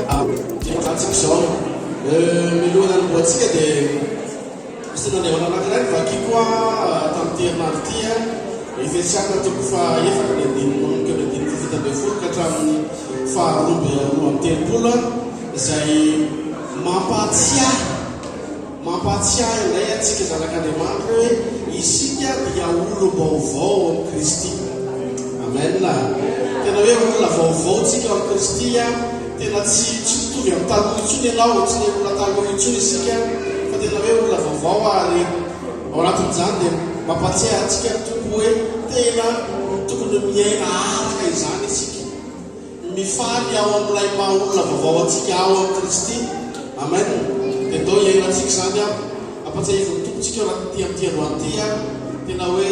Antsika izao. Milohan'ny hanombohantsika dia misy tenin'Andriamanitra anankiray novakiko tamin'ity herinandro ity, Efesiana toko faha-efatra ny andininy manomboka amin'ny andininy faha-17 ka hatramin'ny faha-32, izay mampahatsiahy Mampahatsiahy indray antsika zanak'Andriamanitra hoe isika dia olom-baovao ao amin'i Kristy. Amen. Tena hoe olona vaovao tsika ao amin'i Kristy. Tena tsy tsy mitovy amin'ny taloha intsony ianao, tsy ilay olona taloha intsony isika, fa tena hoe olona vaovao ary ao anatin'izany dia mampahatsiahy antsika ny Tompo hoe tena tokony miaina araka izany isika. Mifaly ao amin'ilay maha olona vaovao antsika ao amin'i Kristy. Amen. Dia ndao hiainantsika izany an. Ampatsiahivin'ny Tompo tsika ao anatin'ity amin'ity androany ity an. Tena hoe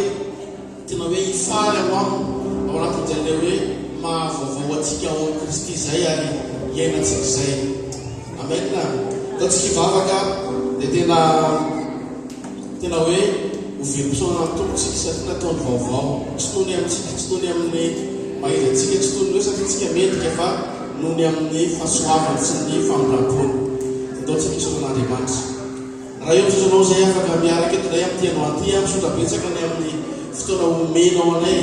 tena hoe hifaly ao aminy ao anatin'izay ilay hoe maha vaovao antsika ao amin'i Kristy izay ary hiainantsika izay. Amen. Ndao tsika hivavaka dia tena Tena hoe ho velom-pisaorana amin'ny Tompo isika satria nataony vaovao. Tsy noho ny amintsika, tsy noho ny amin'ny maha izy antsika, tsy toy ny hoe satria tsika mendrika fa noho ny amin'ny fahasoavany sy ny famindram-pony. Andao tsika hisaotra an'Andriamanitra. Ray ô, misaotra Anao izay afaka miaraka eto indray amin'ity androany ity. Misaotra betsaka ny amin'ny fotoana omenao anay,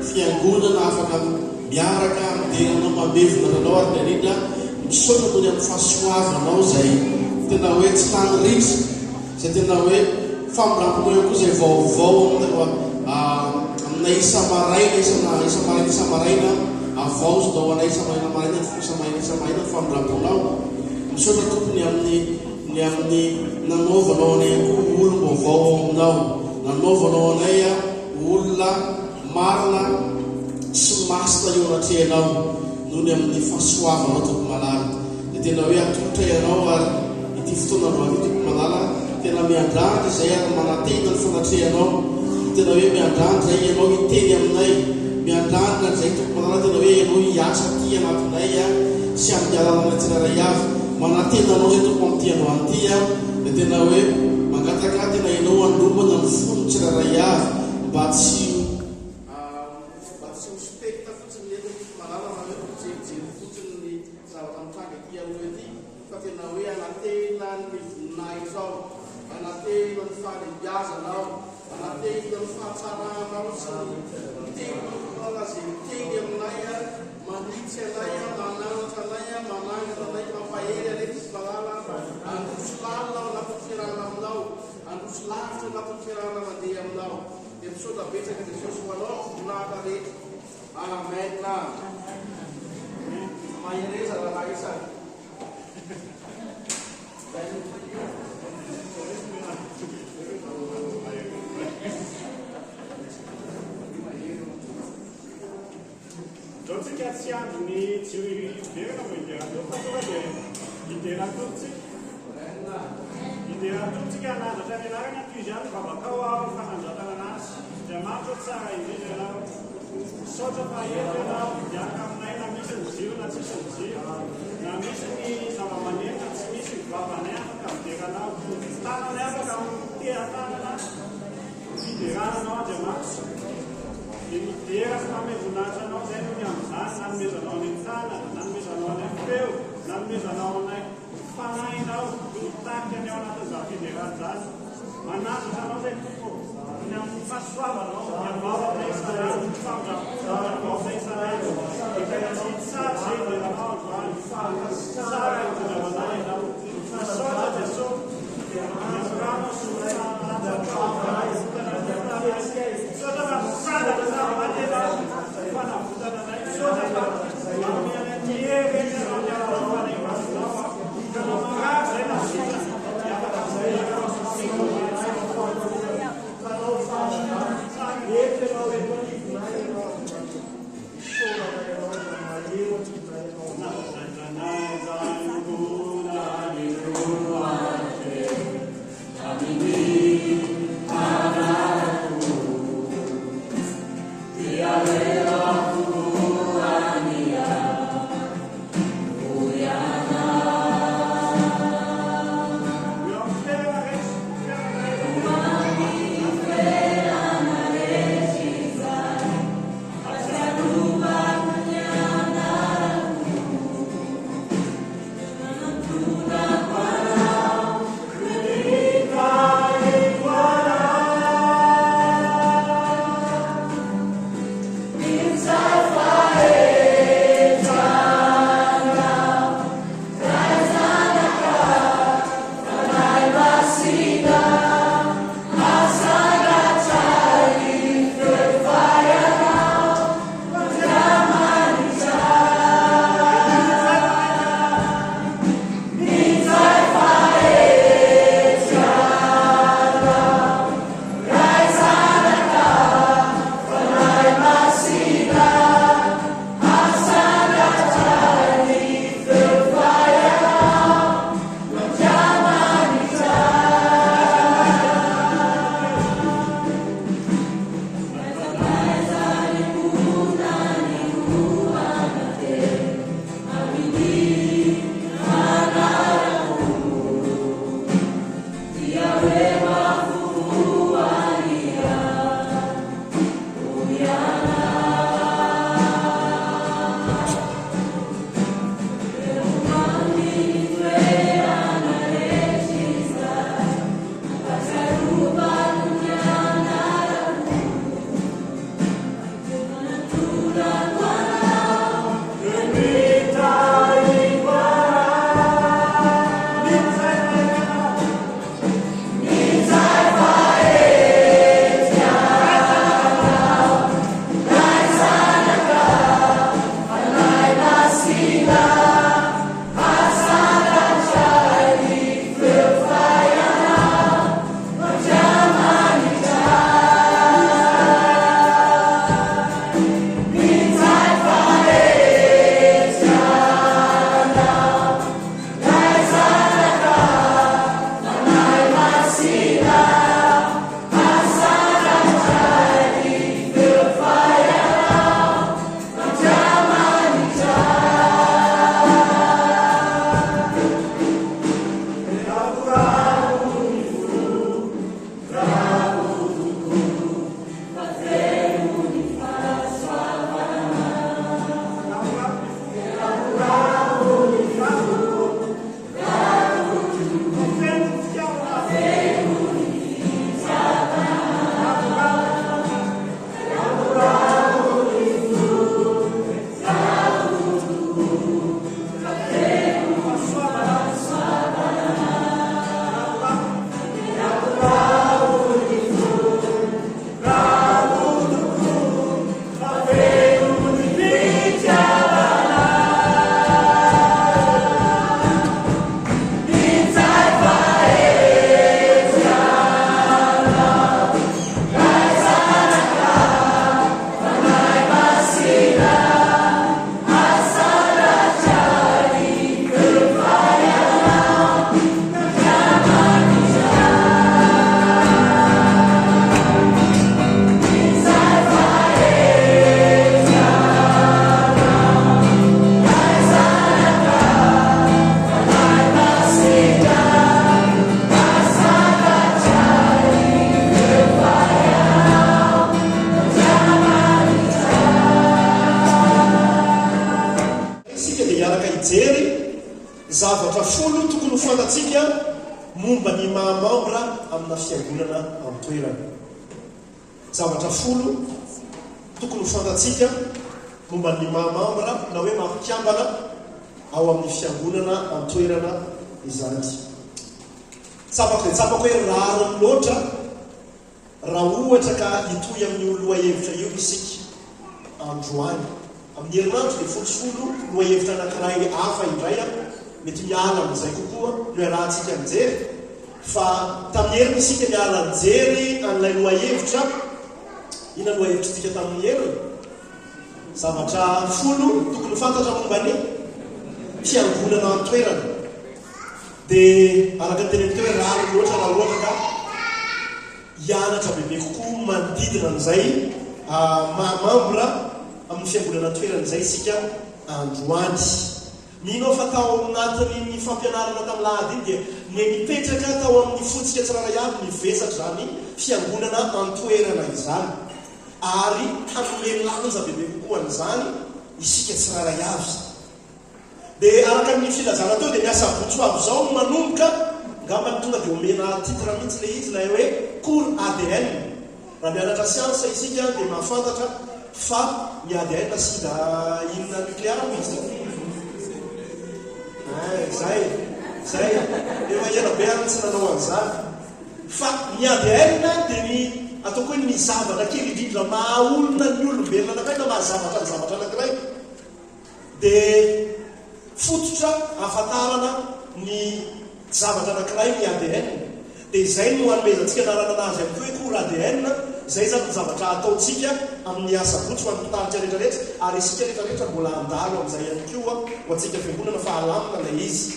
fiangonana afaka miaraka midera Anao, manome voninahitra Anao ary indrindra indrindra misaotra noho ny amin'ny fahasoavanao izay tena hoe tsy lany ritra. Izay tena hoe famindram-po ihany koa izay vaovao aminay isa-maraina, isa-maraina, isa-maraina, havaozina ho anay isa-maraina maraina, isa-maraina, isa-maraina ny famindram-ponao. Misaotra Tompo ny amin'ny ny amin'ny nanaovanao anay ihany koa ho olom-baovao ao aminao, nanaovanao anay ho olona marina sy masina eo anatrehanao noho ny amin'ny fahasoavanao Tompo malala. Dia tena hoe atolotray anao ary ity fotoana androany ity Tompo malala, tena miandrandra izay ary manantena ny fanatrehanao, tena hoe miandrandra izay ianao hiteny aminay, miandrandra an'izay Tompo malala, tena hoe ianao hiasa aty anatinay sy amin'ny alalanay tsirairay avy, manantena anao izay Tompo amin'ity androany ity dia tena hoe mangataka tena ianao hanomana ny fon'ny tsirairay avy mba tsy Mba tsy ho specta fotsiny eto ny malala fa hoe mijerijery fotsiny ny zavatra mitranga ety aloha ety fa tena hoe anatena ny voninahitrao, anatena ny fahalehibiazanao, anatena ny fahatsaranao sy ny teninao malala izay miteny aminay, manitsy anay, mananatra anay, manangana anay, mampahery anay Tompo malala, handroso lalina ao anatin'ny fiarahana aminao, handroso lavitra ao anatin'ny fiarahana mandeha aminao. Dia misaotra betsaka Jesosy ho anao ny voninahitra rehetra. Amen. Mahereza rahalahy isany. Ndao tsika tsy hiandry ny jiro hiverina vao hidera ny Tompo fa tonga dia hidera ny Tompo tsika. Hidera ny Tompo tsika hanandratra ny anarany antohizo ihany ny vavakao aho fanandratana anazy. Andriamanitra ô tsara indrindra ianao. Misaotra fa eto ianao miaraka aminay na misy ny jiro na tsisy ny jiro. Na misy ny zava-maneno na tsy misy ny vavanay afaka midera anao. Ny tananay afaka miteha-tanana. Fiderana Anao Andriamanitra, dia midera sy manome voninahitra Anao izay noho ny amin'izany nanomezanao anay tanana, nanomezanao anay feo, nanomezanao anay Fanahinao no mitarika anay ao anatin'izany fiderana izany. Manandratra Anao izay Tompo ô, noho ny amin'ny fahasoavanao mihavao aminay isan'andro, ny famindram-ponao mihavao aminay isan'andro, dia tena tsy hitsahatra izay hidera Anao androany. Tsara indrindra ho anay Ianao. Misaotra Jesosy. Zavatra folo tokony ho fantatsika momba ny maha mambra amina fiangonana an-toerana. Zavatra folo tokony ho fantatsika momba ny maha mambra na hoe maha mpikambana ao amin'ny fiangonana an-toerana izany. Tsapako dia tsapako hoe rariny loatra Raha ohatra ka hitohy amin'io lohahevitra io isika androany, amin'ny herinandro dia 10 sy 10 lohahevitra anankiray hafa indray mety miala amin'izay kokoa no iarahantsika mijery, fa tamin'ny heriny isika niara nijery an'ilay lohahevitra, inona lohahevitr'tsika tamin'ny heriny? Zavatra folo tokony ho fantatra momba ny fiangonana an-toerana. Dia araka ny teneniko teo hoe rariny loatra raha ohatra ka hianatra bebe kokoa manodidina an'izay maha mambra amin'ny fiangonana an-toerana izay isika androany. Mino aho fa tao anatin'iny fampianarana tamin'ny lahady iny dia nipetraka tao amin'ny fontsika tsirairay avy ny vesatr'izany fiangonana an-toerana izany. Ary hanome lanja bebe kokoa an'izany isika tsirairay avy. Dia araka ny filazana teo dia ny asabotsy ho avy izao no manomboka, angamba tonga dia omena titre mihitsy ilay izy, ilay hoe cours ADN. Raha mianatra siansa isika dia mahafantatra fa ny ADN sida inona nucléaire moa izy ity? Hein, izay, izay. Efa ela be aho no tsy nanao an'izany. Fa ny ADN dia ny ataoko hoe ny zavatra kely indrindra maha olona ny olombelona anankiray na maha zavatra ny zavatra anankiray. Dia fototra ahafantarana ny zavatra anankiray ny ADN. Dia izay no anomezantsika anarana anazy ihany koa hoe cours ADN. Izay izany no zavatra hataontsika amin'ny asabotsy ho an'ny mpitarika rehetra rehetra ary isika rehetra rehetra mbola handalo amin'izay ihany koa ho antsika fiangonana fa halamina ilay izy.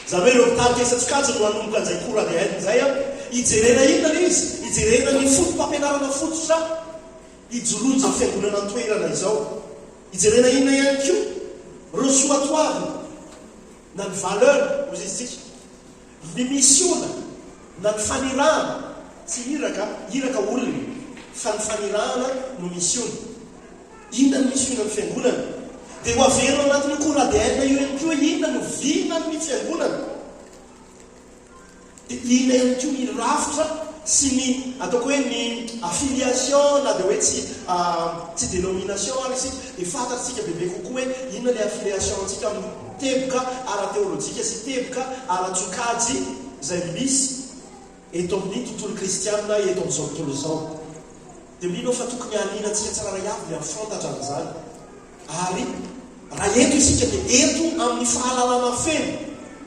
Izany hoe ireo mpitarika isan-tsokajiny no hanomboka an'izay cours ADN izay. Hijerena inona ilay izy? Hijerena ny foto-pampianarana fototra Ijoroan'izao fiangonana an-toerana izao. Ijerena inona ihany koa ireo soatoavina na ny valeur hozy izy tsika, ny misiona na ny fanirahana, tsy iraka, iraka olona fa ny fanirahana no misiona. Inona ny misionan'ny fiangonana? Dia ho averina ao anatin'io cours ADN io ihany koa inona no vinan'ny fiangonana. Dia inona ihany koa ny rafitra sy ny ataoko hoe ny affiliation na dia hoe tsy tsy dénomination ary isika dia fantatsika bebe kokoa hoe inona ilay affiliation antsika amin'ny teboka ara-teolojika sy teboka ara-tsokajy izay misy eto amin'ny tontolo kristiana eto amin'izao tontolo izao. Dia mino aho fa tokony hahaliana antsika tsirairay avy ny hahafantatra an'izany. Ary raha eto isika dia eto amin'ny fahalalana feno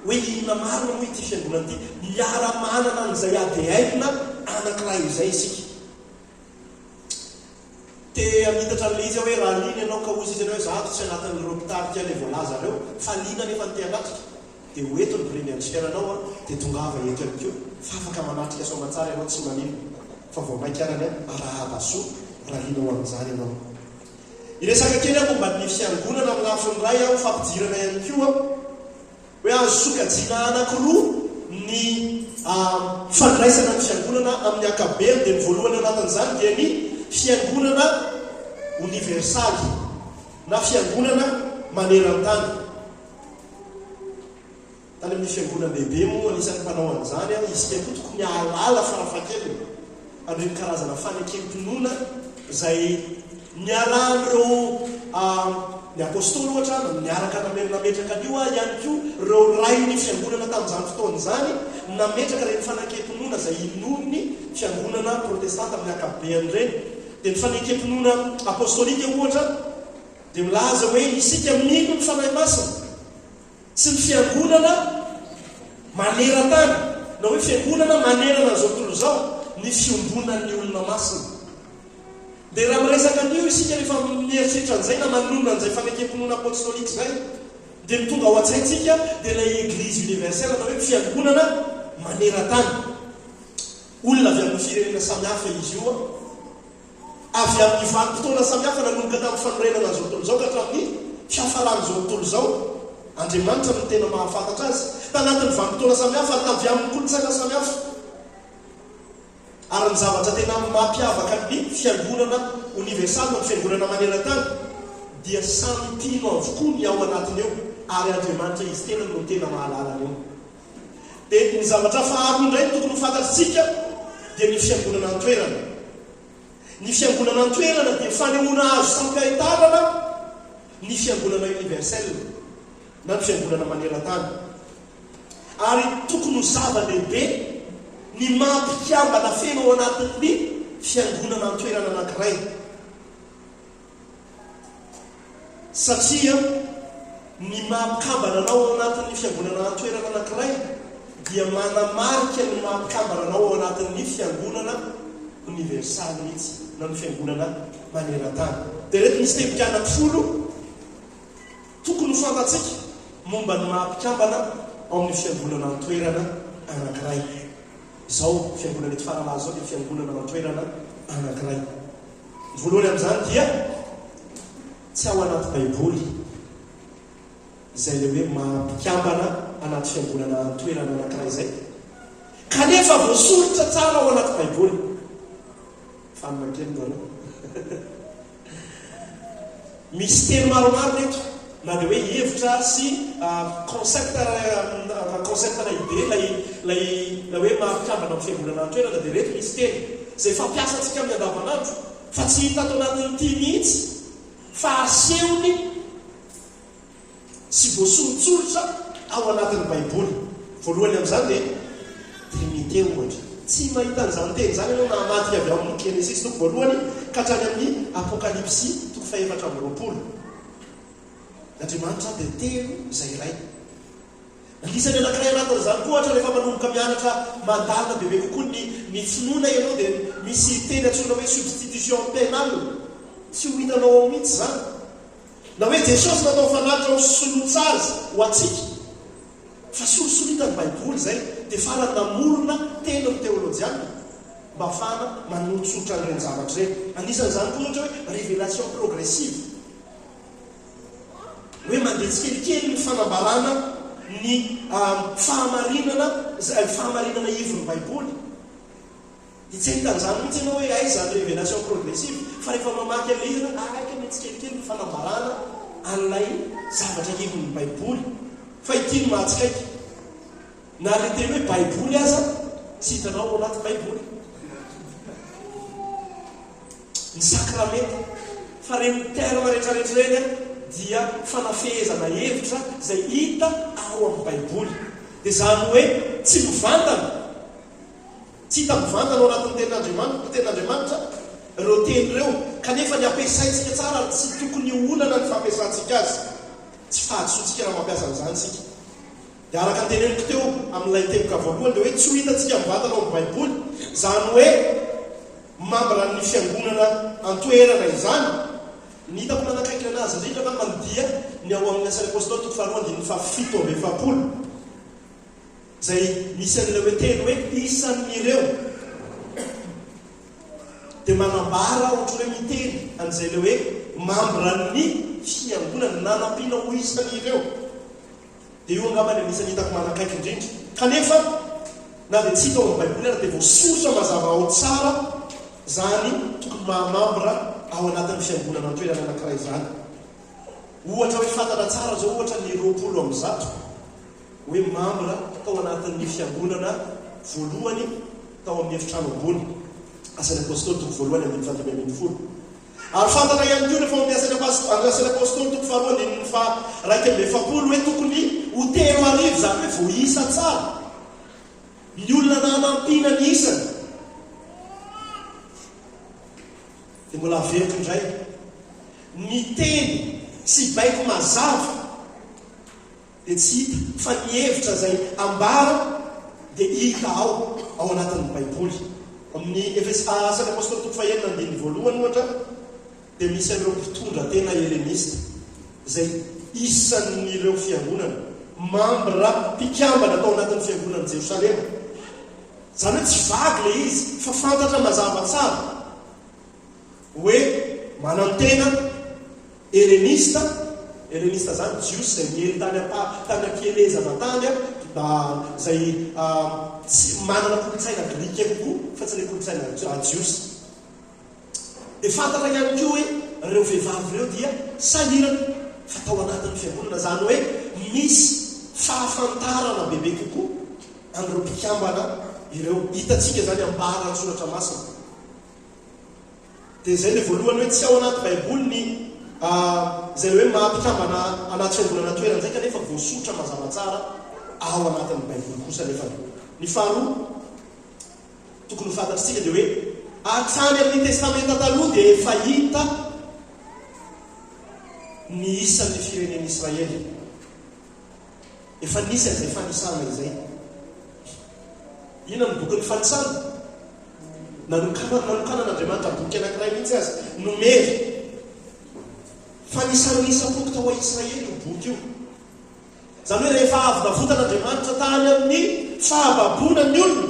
hoe inona marina moa ity fiangonana ity, miara-manana an'izay ADN anankiray izay isika. Te hamitatra an'ilay izy aho hoe raha liana ianao ka hozy izy ianao hoe za ato tsy anatin'ireo mpitarika ilay voalaza ireo fa liana nefa ny te hanatrika dia ho eto ny bringan'ny fiainanao an, dia tongava eto ihany koa fa afaka manatrika soamantsara ianao tsy maninona fa vao mainka arany an, arahaba soa raha liana ho amin'izany ianao. Hiresaka kely aho momba ny fiangonana amin'ny lafiny iray aho, fampidirana ihany koa hoe azo sokajiana anankiroa ny fandraisana ny fiangonana amin'ny ankapobeny, dia ny voalohany anatin'izany dia ny fiangonana oniversaly na fiangonana maneran-tany. Tany amin'ny fiangonan-dehibe moa anisan'ny mpanao an'izany aho, isika koa tokony hahalala farafahakeliny an'ireny karazana fanekem-pinoana izay niarahan'ireo ny Apostoly ohatra na niaraka nametraka an'io ihany koa ireo rain'ny fiangonana tamin'izany fotoana izany nametraka ireny fanekem-pinoana izay inoan'ny fiangonana protestanta amin'ny ankapobeany ireny. Dia ny fanekem-pinoana apostolika ohatra dia milaza hoe isika mino ny Fanahy Masina. Sy ny fiangonana maneran-tany, na hoe fiangonana manerana an'izao tontolo izao, ny fiombonan'ny olona masina. Dia raha miresaka an'io isika rehefa mieritreritra an'izay na manonona an'izay fanekem-pinoana apostolika izay, dia ny tonga ao an-tsaintsika dia ilay Eglise universelle na hoe fiangonana maneran-tany. Olona avy amin'ny firenena samihafa izy io. Avy amin'ny vanim-potoana samihafa nanomboka tamin'ny fanorenana an'izao tontolo izao ka hatramin'ny fiafaran'izao tontolo izao. Andriamanitra no tena mahafantatra azy. Tanatin'ny vanim-potoana samihafa ary avy amin'ny kolontsaina samihafa. Ary ny zavatra tena mampiavaka ny fiangonana oniversaly na ny fiangonana maneran-tany dia samy mpino avokoa ny ao anatiny ao. Ary Andriamanitra Izy tenany no tena mahalala an'io. Dia ny zavatra faharoa indray tokony ho fantatritsika dia ny fiangonana an-toerana. Ny fiangonana an-toerana dia fanehoana azo sampiahitarana ny fiangonana universelle na ny fiangonana maneran-tany. Ary tokony ho zava-dehibe ny maha mpikambana feno ao anatin'ny fiangonana an-toerana anankiray. Satria ny maha mpikambana anao ao anatin'ny fiangonana an-toerana anankiray dia manamarika ny maha mpikambana anao ao anatin'ny fiangonana oniversaly mihitsy na ny fiangonana maneran-tany. Dia ireto misy teboka anankifolo tokony ho fantatsika momba ny maha mpikambana ao amin'ny fiangonana an-toerana anankiray. Izao fiangonana eto Faralahy izao dia fiangonana an-toerana anankiray. Ny voalohany amin'izany dia tsy ao anaty Baiboly izay ilay hoe maha mpikambana anaty fiangonana an-toerana anankiray izay, kanefa voasoritra tsara ao anaty Baiboly. Fanina kely nareo. Misy teny maromaro eto, na dia hoe hevitra sy concept concept na idée ilay ilay ilay hoe maha mpikambana amin'ny fiangonana an-toerana dia ireto misy teny izay fampiasantsika amin'ny andavanandro fa tsy hita ato anatin'ity mihitsy fa asehony sy voasoritsoritra ao anatin'ny Baiboly. Voalohany amin'izany dia Trinite ohatra. Tsy mahita an'izany teny izany ianao na hamadika avy ao amin'ny Genesisy toko voalohany ka hatrany amin'ny Apokalypsy toko fahefatra amby roapolo. Andriamanitra dia telo izay iray. Anisan'ny anankiray anatin'izany koa ohatra rehefa manomboka mianatra mandalina bebe kokoa ny ny finoana ianao dia misy teny antsoina hoe substitution pénale. Tsy ho hitanao ao mihitsy izany. Na hoe Jesosy natao fanatitra ho solon-tsazy ho antsika. Fa sorisoritan'ny Baiboly izay, dia farany namorona teny ny teolojiana mba hahafahana manoritsoritra an'ireny zavatra ireny. Anisan'izany koa ohatra hoe révélation progressive. Hoe mandeha tsikelikely ny fanambarana ny fahamarinana, fahamarinana ivon'ny Baiboly. Dia tsy hahita an'izany mihitsy ianao hoe aiza izany révélation progressive fa rehefa mamaky an'ilay izy ianao araka ny tsikelikely ny fanambarana an'ilay zavatra ivon'ny baiboly. Fa ity no mahatsikaiky, na ilay teny hoe baiboly aza tsy hitanao ao anaty baiboly. Ny sakramenta. Fa ireny terme rehetrarehetra ireny dia fanafehezana hevitra izay hita ao amin'ny baiboly. Dia izany hoe tsy mivantana. Tsy hita mivantana ao anatin'ny Tenin'Andriamanitra, Tenin'Andriamanitra, ireo teny ireo, kanefa ny ampiasaintsika tsara ary tsy tokony ho olana ny fampiasantsika azy. Tsy fahadisoantsika raha mampiasa an'izany isika. Dia araka ny teneniko teo amin'ilay teboka voalohany dia hoe tsy ho hitantsika mivantana ao amin'ny Baiboly izany hoe mambran'ny fiangonana an-toerana izany. Ny hitako nanakaiky anazy indrindra angambany dia ny ao amin'ny Asan'ny Apostoly toko faharoa andininy fahafito amby efapolo. Izay misy an'ilay hoe teny hoe isan'ireo dia manambara ohatran'ny hoe miteny an'izay ilay hoe mambran'ny fiangonana nanampiana ho isan'ireo. Dia io angamba ny anisan'ny hitako manakaiky indrindra. Kanefa na dia tsy hita ao amin'ny Baiboly ary dia voasoritra mazava ao tsara izany tokony maha mambra ao anatin'ny fiangonana an-toerana anankiray izany. Ohatra hoe fantatra tsara izao ohatra ny 120. hoe mambra tao anatin'ny fiangonana voalohany tao amin'ny efitrano ambony, Asan'ny Apostoly toko voalohany andininy faha-15. Ary fantatra ihany koa rehefa ao amin'ny Asan'ny Asan'ny Apostoly toko faharoa andininy faha-41 hoe tokony ho 3000, izany hoe voaisa tsara ny olona nanampiana ny isany. Dia mbola averiko indray, ny teny sy baiko mazava dia tsy hita fa ny hevitra izay ambara dia hita ao, ao anatin'ny Baiboly. Amin'ny Efes, Asan'ny Apostoly toko fahenina andininy voalohany ohatra dia misy an'ireo mpitondra tena helenista izay isan'ireo fiangonana, mambra mpikambana tao anatin'ny fiangonan'i Jerosalema. Izany hoe tsy vague ilay izy fa fantatra mazava tsara. Hoe manantena Helenista, Helenista izany Jiosy izay niely tany am-pa, tany am-pielezana tany, mba izay tsy manana kolontsaina grika kokoa fa tsy ilay kolontsaina jiosy. Dia fantatra ihany koa hoe ireo vehivavy ireo dia sahirana fa tao anatin'ny fiangonana, izany hoe. misy fahafantarana bebe kokoa an'ireo mpikambana ireo. Hitantsika izany ambaran'ny Soratra Masina. Dia izay ilay voalohany hoe tsy ao anaty Baiboly ny izay ilay hoe maha mpikambana anaty fiangonana toerana izay kanefa voasoritra mazava tsara ao anatin'ny Baiboly kosa nefany. Ny faharoa tokony ho fantatr'isika dia hoe hatrany amin'ny Testamenta Taloha dia efa hita ny isan'ny firenen'Israely. Efa nisy an'izay fanisana izay. Inona no bokin'ny fanisana? Nanokanana, nanokanan'Andriamanitra boky anankiray mihitsy aza, Nomery. Fanisana ny isam-poko tao Israely io boky io. Izany hoe rehefa avy navotan'Andriamanitra tany amin'ny fahababoana ny olona,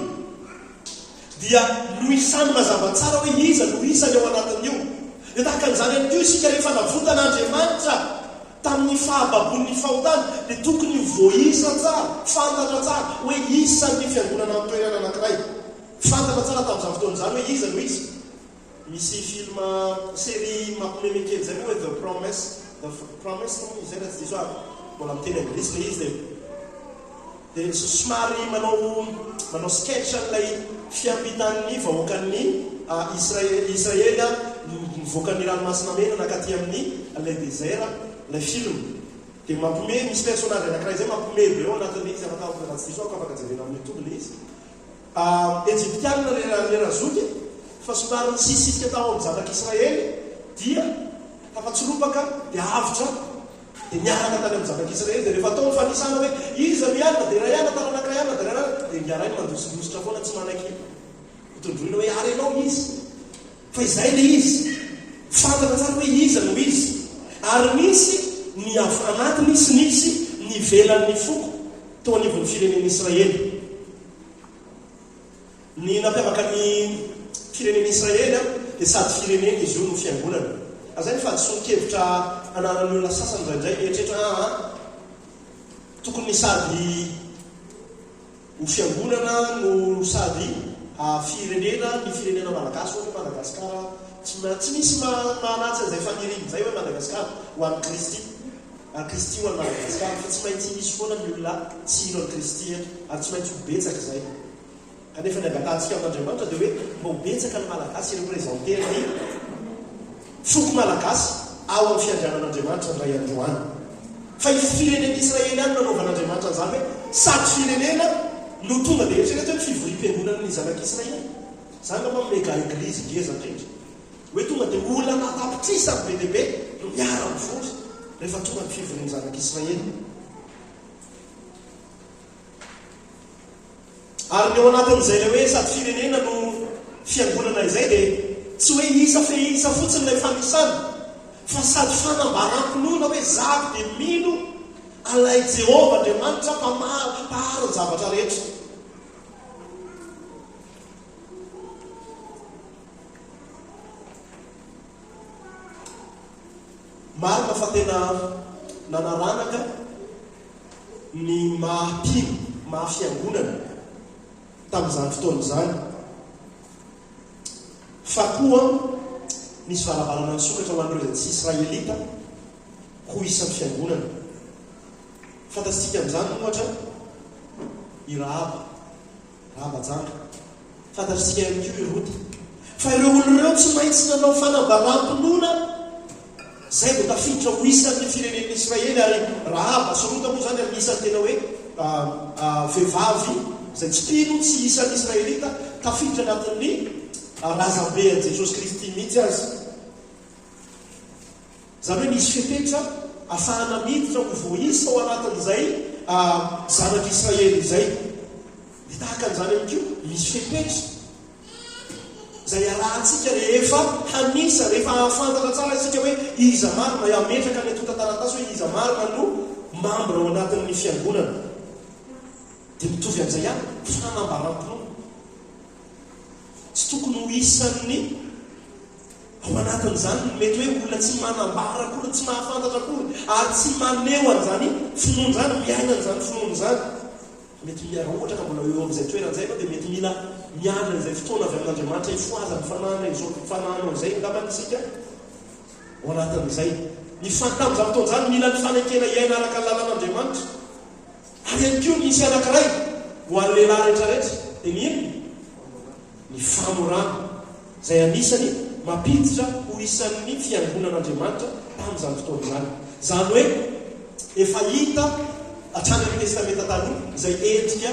dia noisany mazava tsara hoe iza no isany ao anatin'io. Dia tahaka an'izany ihany koa isika rehefa navotan'Andriamanitra tamin'ny fahababoan'ny fahotana, dia tokony ho voaisa tsara, fantatra tsara hoe isan'ny fiangonana an-toerana anankiray. Fantatra tsara tamin'izany fotoana izany hoe iza no iza. Misy film, série mampimeme kely izay moa hoe The Promise, The Promise moa izay raha tsy diso aho, mbola miteny anglisy ilay izy dia. Dia somary manao manao sketch an'ilay fiampitan'ny vahoakan'ny Israely nivoaka ny ranomasina mena nankaty amin'ny ilay désert ilay film. Dia mampiomehy, misy personnage anankiray izay mampiomehy be ao anatin'ilay izy, afaka raha tsy diso aho afaka jerena amin'ny youtube ilay izy. Egyptiana ilay razoky fa somary nisisisika tao amin'ny zanak'Israely dia tafatsoropaka dia avotra. Dia niaraka tany amin'ny zanak'Israely, dia rehefa atao ny fanisana hoe, Iza no hianina, dia iray alina, taranaka iray alina, dia iray alina, dia ingahy rainy mandosindositra foana tsy manaiky hotondroina hoe, Ary ianao iza? Fa izay ilay izy. Fantatra tsara hoe iza no izy. Ary nisy ny avy anatiny sy nisy ny ivelan'ny foko teo anivon'ny firenen'Israely. Ny nampiavaka ny firenena Israely dia sady firenena izy io no fiangonana. Ary izay ny fahadisoan-kevitra ananan'ny olona sasany indraindray mieritreritra aa tokony sady ho fiangonana no sady firenena ny firenena malagasy ohatra hoe Madagasikara tsy tsy misy mahanatsy an'izay faniriana izay hoe Madagasikara ho an'i Kristy ary Kristy ho an'i Madagasikara fa tsy maintsy hisy foana ny olona tsy hino an'i Kristy eto ary tsy maintsy ho betsaka izay. Kanefa ny angatahantsika amin'Andriamanitra dia hoe mba ho betsaka ny Malagasy hi-representer ny foko Malagasy ao amin'ny fiandrianan'Andriamanitra indray andro any. Fa io firenen'Israely ihany no nanaovan'Andriamanitra an'izany hoe sady firenena no tonga dia eritrereto hoe ny fivoriam-piangonan'ny zanak'Israely. Izany angamba no mega eglizy ngeza indrindra. Hoe tonga dia olona ana-tapitrisany be dia be no miara-mivory rehefa tonga ny fivorian'ny zanak'Israely. Ary ny ao anatin'izay ilay hoe sady firenena no fiangonana izay dia tsy hoe isa fehin'isa fotsiny ilay fanisana fa sady fanambaram-pinoana hoe zaho dia mino an'ilay Jehovah Andriamanitra mpahary ny zavatra rehetra. Marina fa tena nanaranaka ny maha mpino, maha fiangonana tamin'izany fotoana izany, fa koa nisy varavarana nisokatra ho an'ireo izay tsy Israelita ho isan'ny fiangonana. Fantatsika amin'izany ohatra i Rahaba. Rahaba janga. Fantatr'isika ihany koa i Rota. Fa ireo olona ireo tsy maintsy nanao fanambaram-pinoana izay vao tafiditra ho isan'ny firenen'ny Israely. Ary Rahaba sy Rota moa izany anisan'ny tena hoe vehivavy izay tsy mpino, tsy isan'ny Israelita, tafiditra anatin'ny razambe an'i Jesosy Kristy mihitsy aza. Izany hoe misy fepetra afahana miditra ho voaisa ao anatin'izay zanak'Israely izay. Dia tahaka an'izany ihany koa, misy fepetra izay arahantsika rehefa hanisa, rehefa hahafantatra tsara isika hoe iza marina, hametraka ny antontan-taratasy hoe iza marina no mambra ao anatin'ny fiangonana. Dia mitovy amin'izay ihany, fanambaram-pinoana. Tsy tokony ho isan'ny. Ao anatin'izany ny mety hoe olona tsy manambara akory, tsy mahafantatra akory, ary tsy maneho an'izany finoana izany, miaina an'izany finoana izany. Mety mila, raha ohatra ka mbola eo amin'izay toerana izay ianao dia mety mila miandry an'izay fotoana avy amin'Andriamanitra hifohazan'ny fanahina izao fanahinao izay angambany isika ao anatin'izay. Ny fan, tamin'izany fotoana izany, mila ny fanekena hiaina araka ny lalàn'Andriamanitra. Ary ihany koa nisy anankiray ho an'ny lehilahy rehetrarehetra, dia ny inona? Ny famorana, izay anisany mampiditra ho isan'ny fiangonan'Andriamanitra tamin'izany fotoana izany. Izany hoe efa hita hatrany amin'ny Testamenta Taloha izay endrika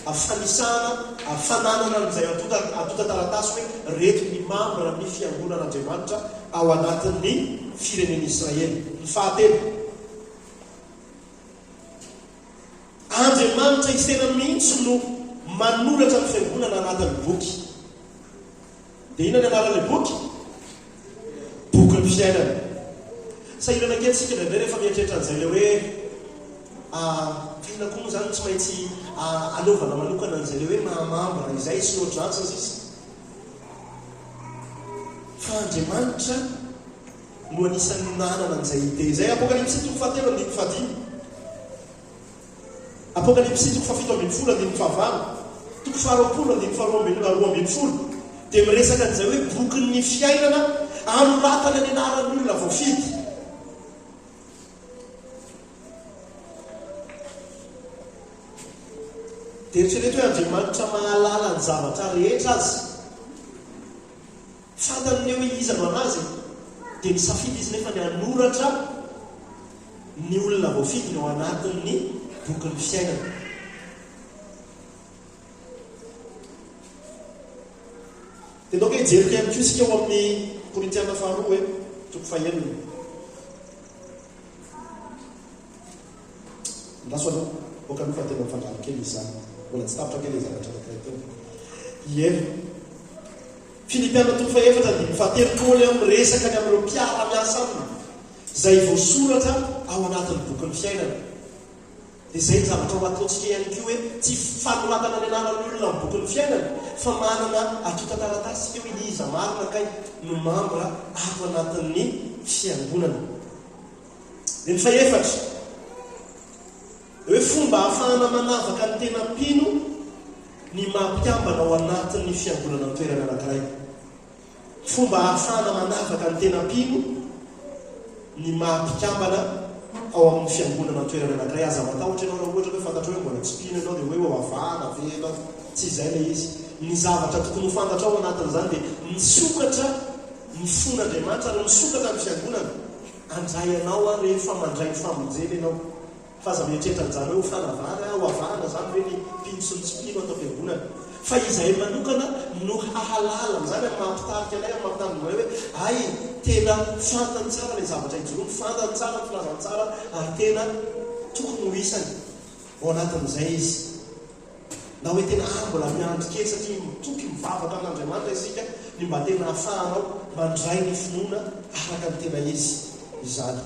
fanisana, fananana an'izay antontan-taratasy hoe ireto ny mambran'ny fiangonan'Andriamanitra ao anatin'ny firenen'Israely. Ny fahatelo. Andriamanitra Izy tenany mihitsy no manoratra ny fiangonana anatin'ny boky. Dia inona ny anaran'ilay boky? Bokin'ny fiainana. Sahirana kely isika indraindray rehefa mieritreritra an'izay ilay hoe ah, fa inona koa moa izany no tsy maintsy anaovana manokana an'izay ilay hoe maha-mambra izay sy ny ohatr'izany sy ny sisa. Fa Andriamanitra no anisan'ny nanana an'izay idée izay. Apokalypsy toko fahatelo andininy fahadimy. Apokalypsy toko fahafito ambinifolo andininy fahavalo, toko faharoapolo andininy faharoa ambin'ny 12 dia miresaka an'izay hoe bokin'ny fiainana anoratana ny anaran'ny olona voafidy. Dia eritrereto hoe Andriamanitra mahalala ny zavatra rehetra aza. Fantany anie hoe iza no an'azy e! Dia nisafidy izy nefa ny hanoratra ny olona voafidiny ao anatin'ny bokin'ny fiainana. Dia ndao kay hijery ihany koa isika ao amin'ny Korintiana faharoa e, toko fahenina. Andraso aloha, aoka aloha fa tena mifangaro kely izy izany. Mbola tsy tapitra kely ilay zavatra anankiray teo. Ie. Filipiana toko fahefatra andininy fahatelo, Paoly miresaka ny amin'ireo mpiara-miasa aminy, izay voasoratra ao anatin'ny bokin'ny fiainana. Dia izay ny zavatra ho ataontsika ihany koa hoe tsy fanoratana ny anaran'ny olona amin'ny bokin'ny fiainana fa manana antontan-taratasy isika hoe iza marina kay no mambra ato anatin'ny fiangonana. Dia ny fahefatra, dia hoe fomba ahafahana manavaka ny tena mpino ny maha mpikambana ao anatin'ny fiangonana an-toerana anankiray. Fomba ahafahana manavaka ny tena mpino ny maha mpikambana ao amin'ny fiangonana an-toerana anankiray. Aza matahotra ianao raha ohatra hoe fantatrao hoe mbola tsy mpino ianao dia hoe ho avahana ve ianao. Tsy izay ilay izy. Ny zavatra tokony ho fantatrao ao anatin'izany dia misokatra ny fon'Andriamanitra ary misokatra ny fiangonana handray anao ary rehefa mandray ny famonjena ianao. Fa aza mieritreritra an'izany hoe ho fanavahana, ho avahana izany ve ny mpino sy ny tsy mpino ato am-piangonana. Fa izahay manokana no hahalala an'izany amin'ny maha mpitarika anay, amin'ny maha mpitandrina anay hoe hay tena fantany tsara ilay zavatra ijoroany, fantany tsara ny filazantsara ary tena tokony ho isany ao anatin'izay izy. Na hoe tena ah mbola miandry kely satria mitoky mivavaka amin'Andriamanitra isika ny mba tena hahafahanao mandray ny finoana araka ny tena izy izany.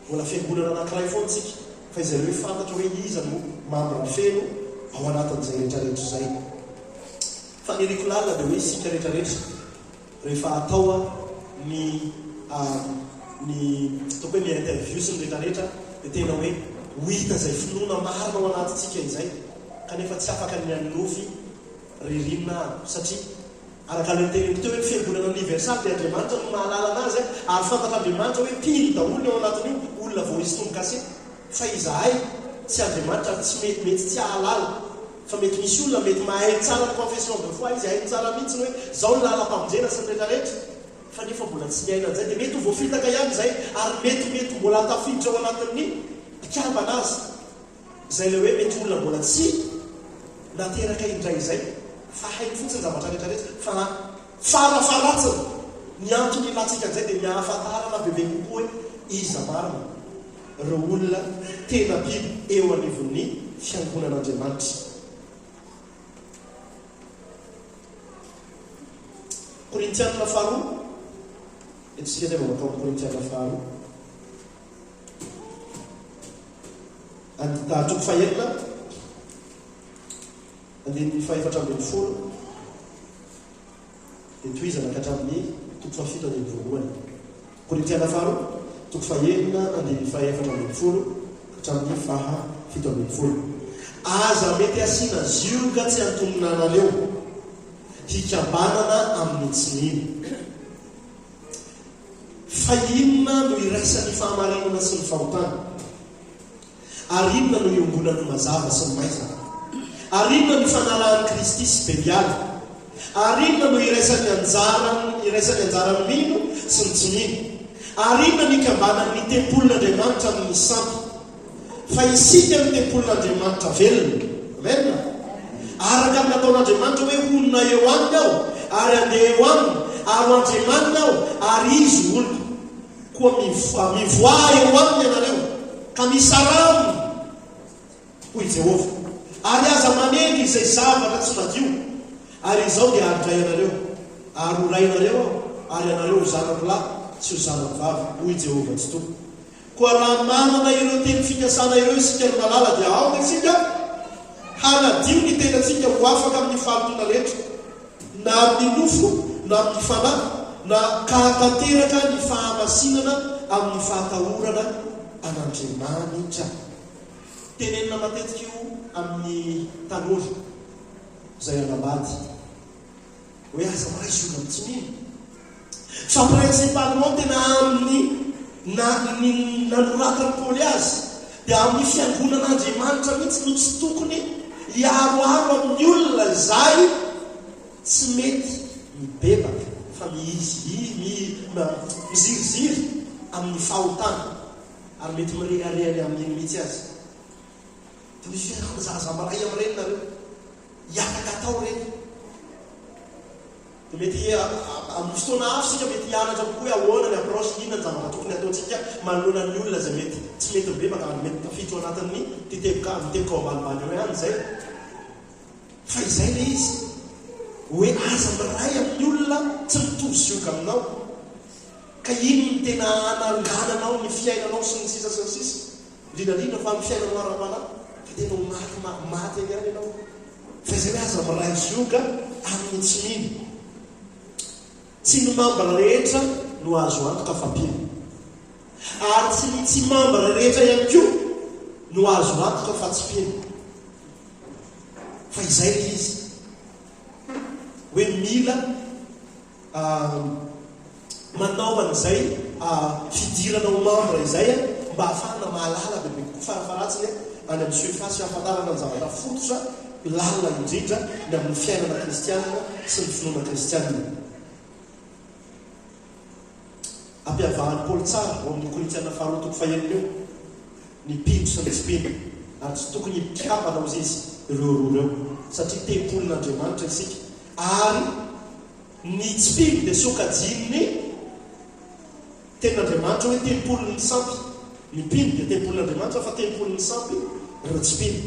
Mbola fiangonana anankiray foana isika, fa izay hoe fantatra hoe iza no mambra feno ao anatin'izay rehetrarehetra izay. Faniriako lalina dia hoe isika rehetrarehetra rehefa atao ny ny ataoko hoe ny interview sy ny rehetrarehetra dia tena hoe ho hita izay finoana marina ao anatintsika izay kanefa tsy afaka ny hanonofy ririnina satria Araka ilay noteneniko teo hoe ny fiangonana universal dia Andriamanitra no mahalala anazy ary fantatr'Andriamanitra hoe mpino daholo ny ao anatin'io, olona vao hisy tombo-kase. Fa izahay tsy Andriamanitra ary tsy mety mety tsy hahalala fa mety misy olona mety mahay tsara ny confession de foi izy, hainy tsara mihitsy ny hoe izao ny lalam-pamonjena sy ny retraretra fa nefa mbola tsy miaina an'izay dia mety ho voafitaka ihany izay ary mety mety mbola tafiditra ao anatin'ny mpikambana aza. Izay ilay hoe mety olona mbola tsy nateraka indray izay fa hainy fotsiny zavatra rehetra rehetra fa fara faharatsiny ny antony ilantsika an'izay dia ny ahafantarana bebe kokoa hoe iza marina ireo olona tena mpino eo anivon'ny fiangonan'Andriamanitra. Korintianina faharoa, eto isika dia vao mankao amin'ny Korintianina faharoa. And. Toko fahenina, andininy fahefatra 14, dia tohizana ka hatramin'ny toko fahafito andininy voalohany. Korintiana faharoa, toko fahenina, andininy fahefatra 14 ka hatramin'ny faha 17. Aza mety asiana zioga tsy antonona anareo, hikambanana amin'ny tsy mino. Fa inona no iraisan'ny fahamarinana sy ny fahotana? Ary inona no iombonan'ny mazava sy ny maizina? Ary inona no ifanarahan'i Kristy sy Beliala? Ary inona no iraisan'ny anjaran'ny iraisan'ny anjaran'ny mino sy ny tsy mino? Ary inona no ikambanan'ny tempolin'Andriamanitra amin'ny sampy? Fa isika no tempolin'Andriamanitra velona. Amen! Araka ny nataon'Andriamanitra hoe honina eo aminy aho, ary handeha eo aminy, ary ho Andriamaniny aho, ary izy ho oloko. Koa mivoaha eo aminy ianareo, ka misaraha aminy, hoy Jehovah, ary aza manendry izay zavatra tsy madio, ary Izaho dia handray anareo, ary ho rainareo Aho, ary ianareo ho zanako lahy sy ho zanako vavy, hoy Jehovah Tsitoha. Koa raha manana ireo teny fikasana ireo isika ry malala dia aoka isika hanadio ny tenantsika ho afaka amin'ny fahalotoana rehetra, na amin'ny nofo na amin'ny fanahy, na ka hahatanteraka ny fahamasinana amin'ny fahatahorana an'Andriamanitra. Tenenina matetika io amin'ny tanora izay hanambady. Hoe aza miray zioga amin'ny tsy mino. Fa principalement tena amin'ny na ny nanoratan'i Paoly azy dia amin'ny fiangonan'Andriamanitra mihitsy no tsy tokony hiaroaro amin'ny olona izay tsy mety mibebaka fa mihizihizy miziriziry amin'ny fahotana ary mety mirehareha ny amin'iny mihitsy aza. Dia misy fiarahana zaza miray amin'ireny nareo. Hiaraka atao ireny. Dia mety amin'ny fotoana hafa isika mety hianatra kokoa hoe ahoana ny approche, inona ny zavatra tokony hataontsika manoloana ny olona izay mety tsy mety mibebaka ary mety tafiditra ao anatin'ny ity teboka ny teboka ao ambanimbany eo ihany izay. Fa izay ilay izy. Hoe aza miray amin'ny olona tsy mitovy zioga aminao. Ka iny no tena hanangananao ny fiainanao sy ny sisa sy ny sisa. Indrindra indrindra fa amin'ny fiainanao ara-panahy fa tena ho maty maty eny ihany ianao. Fa izay hoe aza miray zioga amin'ny tsy mino. Tsy ny mambra rehetra no azo antoka fa mpino. Ary tsy ny tsy mambra rehetra ihany koa no azo antoka fa tsy mpino. Fa izay ilay izy. Hoe mila manao an'izay fidirana ho membre izay mba hahafahana mahalala bebe kokoa farafaharatsiny any amin'ny surface hahafantarana ny zavatra fototra lalina indrindra ny amin'ny fiainana kristianina sy ny finoana kristianina. Ampiavahan'i Paoly tsara ao amin'ny Korintiana faharoa toko fahenina io ny mpino sy ny tsy mpino ary tsy tokony hikambana hozy izy ireo roa ireo satria tempolin'Andriamanitra isika ary Ny tsy mpino dia sokajian'ny Tenin'Andriamanitra hoe tempolin'ny sampy. Ny mpino dia tempolin'Andriamanitra fa tempolin'ny sampy ireo tsy mpino.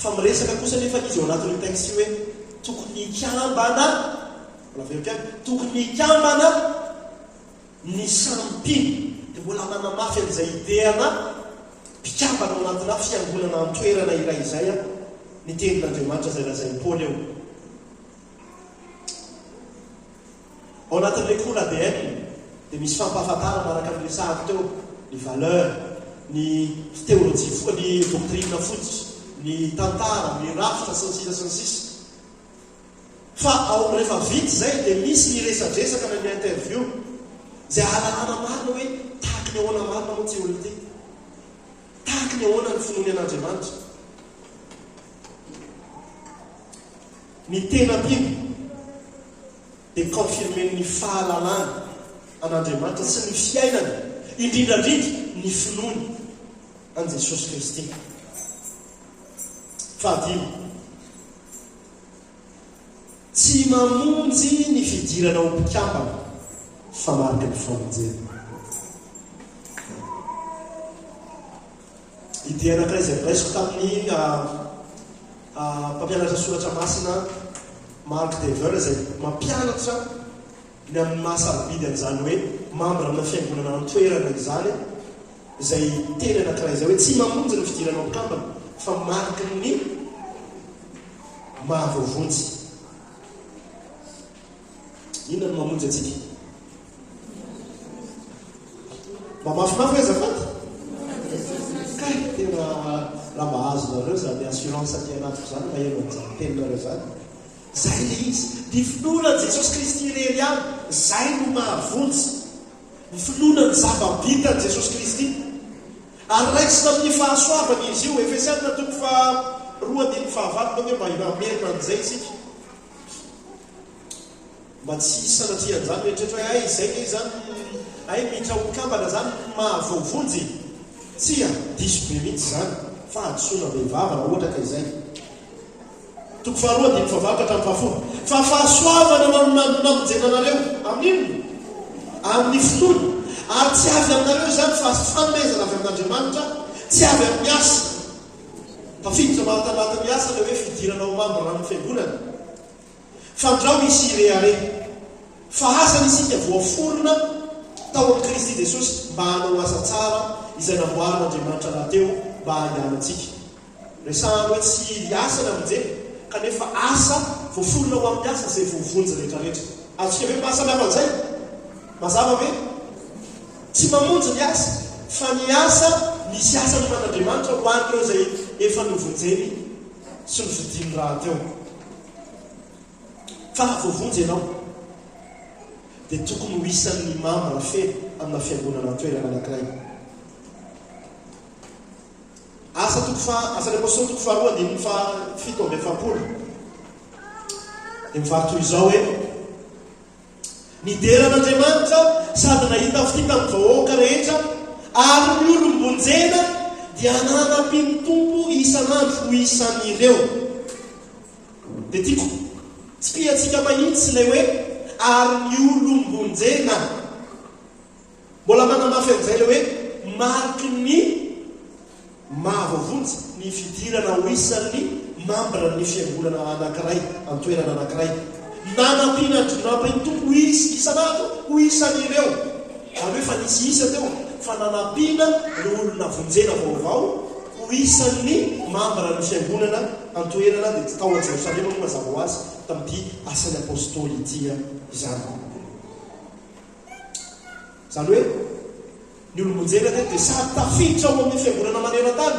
Fa miresaka kosa anefa izy ao anatin'io texte io hoe tokony hikambana, mbola averiko ihany, tokony hikambana ny samy mpino. Dia mbola manamafy an'izay idée-na mpikambana ao anatina fiangonana an-toerana iray izay ny Tenin'Andriamanitra izay lazain'i Paoly eo. Ao anatin'ilay cours ADN dia misy fampahafantarana araka ny resahako teo, ny valeur, ny teolojia, ny doctrine fototra, ny tantara, ny rafitra sy ny sisa sy ny sisa. Fa ao rehefa vita izay dia misy ny resadresaka na ny interview izay ahalalana marina hoe tahaky ny ahoana marina moa ity olona ity. Tahaky ny ahoana ny finoany an'Andriamanitra. Ny tena mpino dia confirmer-n'ny fahalalany an'Andriamanitra sy ny fiainany, indrindra indrindra ny finoany an'i Jesosy Kristy. Fahadimy. Tsy mamonjy ny fidirana ho mpikambana fa mariky ny famonjena. Idée anankiray izay noraisiko tamin'ny mpampianatra soratra masina Mark Dever izay mampianatra ny amin'ny maha sarobidy an'izany hoe mambra amina fiangonana an-toerana izany izay teny anankiray izay hoe tsy mamonjy ny fidirana ho mpikambana fa mariky ny Mahavoavonjy. Inona no mamonjy antsika? Mba mafimafy hoe azafady? Kay, tena raha mba azonareo izany assurance aty anatiko izany maheno an'izany teninareo izany. Izay ilay izy. Ny finoana an'i Jesosy Kristy irery ihany, izay no mahavonjy. Ny finoana ny zava-bitan'i Jesosy Kristy. Ary raisina amin'ny fahasoavana izy io. Efesiana toko faharoa andininy fahavalo, ndao ve mba hamerina an'izay isika. Mba tsy hisy sanatria an'izany mieritreritra hoe hay izay nge izany hay miditra ho mpikambana izany no mahavoavonjy e! Tsia, diso be mihitsy izany, fahadisoana bevava raha ohatra ka izay. Toko faharoa andininy fahavalo ka hatramin'ny fahafolo. Fa fahasoavana no namonjena anareo, amin'inona? Amin'ny finoana. Ary tsy avy aminareo izany fa fanomezana avy amin'Andriamanitra, tsy avy amin'ny asa. Tafiditra anatin'ny asa ilay hoe fidirana ho mambra amin'ny fiangonana. Fandrao hisy hirehareha. Fa asany isika voaforona tao amin'i Kristy Jesosy mba hanao asa tsara izay namboarin'Andriamanitra rahateo mba handehanantsika. Resahany hoe tsy asa ny hamonjena kanefa asa voaforona ho amin'ny asa izay voavonjy rehetrarehetra. Azontsika ve ny maha samy hafa an'izay? Mazava ve? Tsy mamonjy ny asa fa ny asa misy asa noman'Andriamanitra ho an'ireo izay efa novonjeny sy nofidiny rahateo. Fa raha voavonjy ianao, dia tokony ho isan'ny mambra feno amina fiangonana an-toerana anankiray. Asa toko faha, Asan'ny Apostoly toko faharoa andininy faha 47 dia mivaky toy izao hoe, Nidera an'Andriamanitra sady nahita fitia tamin'ny vahoaka rehetra, ary ny olom-bonjena dia nanampian'ny Tompo isan'andro ho isan'ireo. Dia tiako tsipihantsika mahitsy ilay hoe ary ny olom-bonjena. Mbola manamafy an'izay ilay hoe mariky ny mahavoavonjy ny fidirana ho isan'ny mambran'ny fiangonana anankiray, an-toerana anankiray. Nanampiana an-dRnampin'ny Tompo ho izy isan'andro ho isan'ireo. Izany hoe efa nisy isa teo fa nanampiana ireo olona vonjena vaovao ho isan'ny mambran'ny fiangonana an-toerana dia tao Jerosalema moa mazava ho azy tamin'ity asan'ny Apostoly ity izany. Izany hoe ny olom-bonjena teto dia sady tafiditra ao amin'ny fiangonana maneran-tany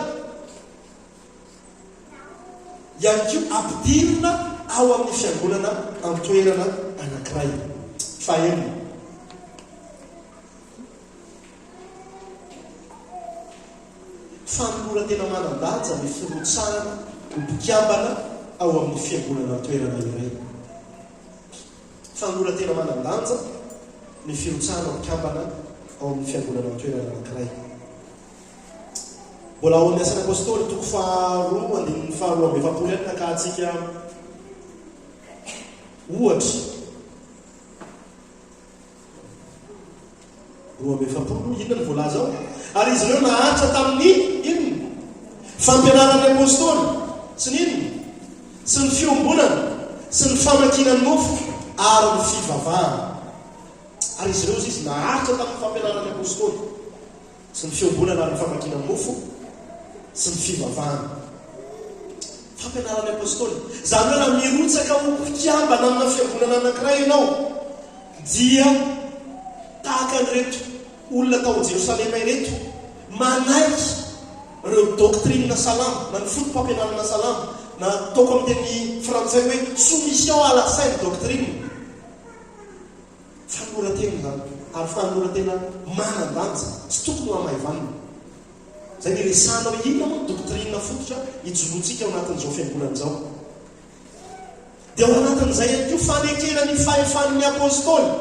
ihany koa ampidirina ao amin'ny fiangonana an-toerana anankiray. Fahenina. Fanoloran-tena manan-danja ny firotsahana ho mpikambana ao amin'ny fiangonana an-toerana iray. Fanoloran-tena manan-danja ny firotsahana ho mpikambana ao amin'ny fiangonana an-toerana anankiray. Mbola ao amin'ny Asan'ny Apostoly toko faharoa andininy faharoa amby efapolo ihany nakahantsika ohatra. 42, inona no voalaza ao? Ary izy ireo naharitra tamin'ny inona? Fampianaran'ny Apostoly, sy ny inona? Sy ny fiombonana, sy ny famakiana ny mofo, ary ny fivavahana. Ary izy ireo, hozy izy, naharitra tamin'ny fampianaran'ny Apostoly, sy ny fiombonana ary ny famakiana ny mofo, sy ny fivavahana. Fampianaran'ny Apostoly. Izany hoe raha mirotsaka ho mpikambana amina fiangonana anankiray ianao, dia tahaka an'ireto olona tao Jerosalema ireto, manaiky ireo doctrine salamo na ny fotopampianarana salamo, na ataoko amin'ny teny frantsay hoe soumission à la sainte doctrine. Fanoloran-tena izany, ary fanoloran-tena manan-danja, tsy tokony ho hamaivanina. Izay no iresahana hoe inona moa ny doctrine fototra ijoroantsika ao anatin'izao fiangonana izao. Dia ao anatin'izay ihany koa fanekena ny fahefan'ny Apostoly.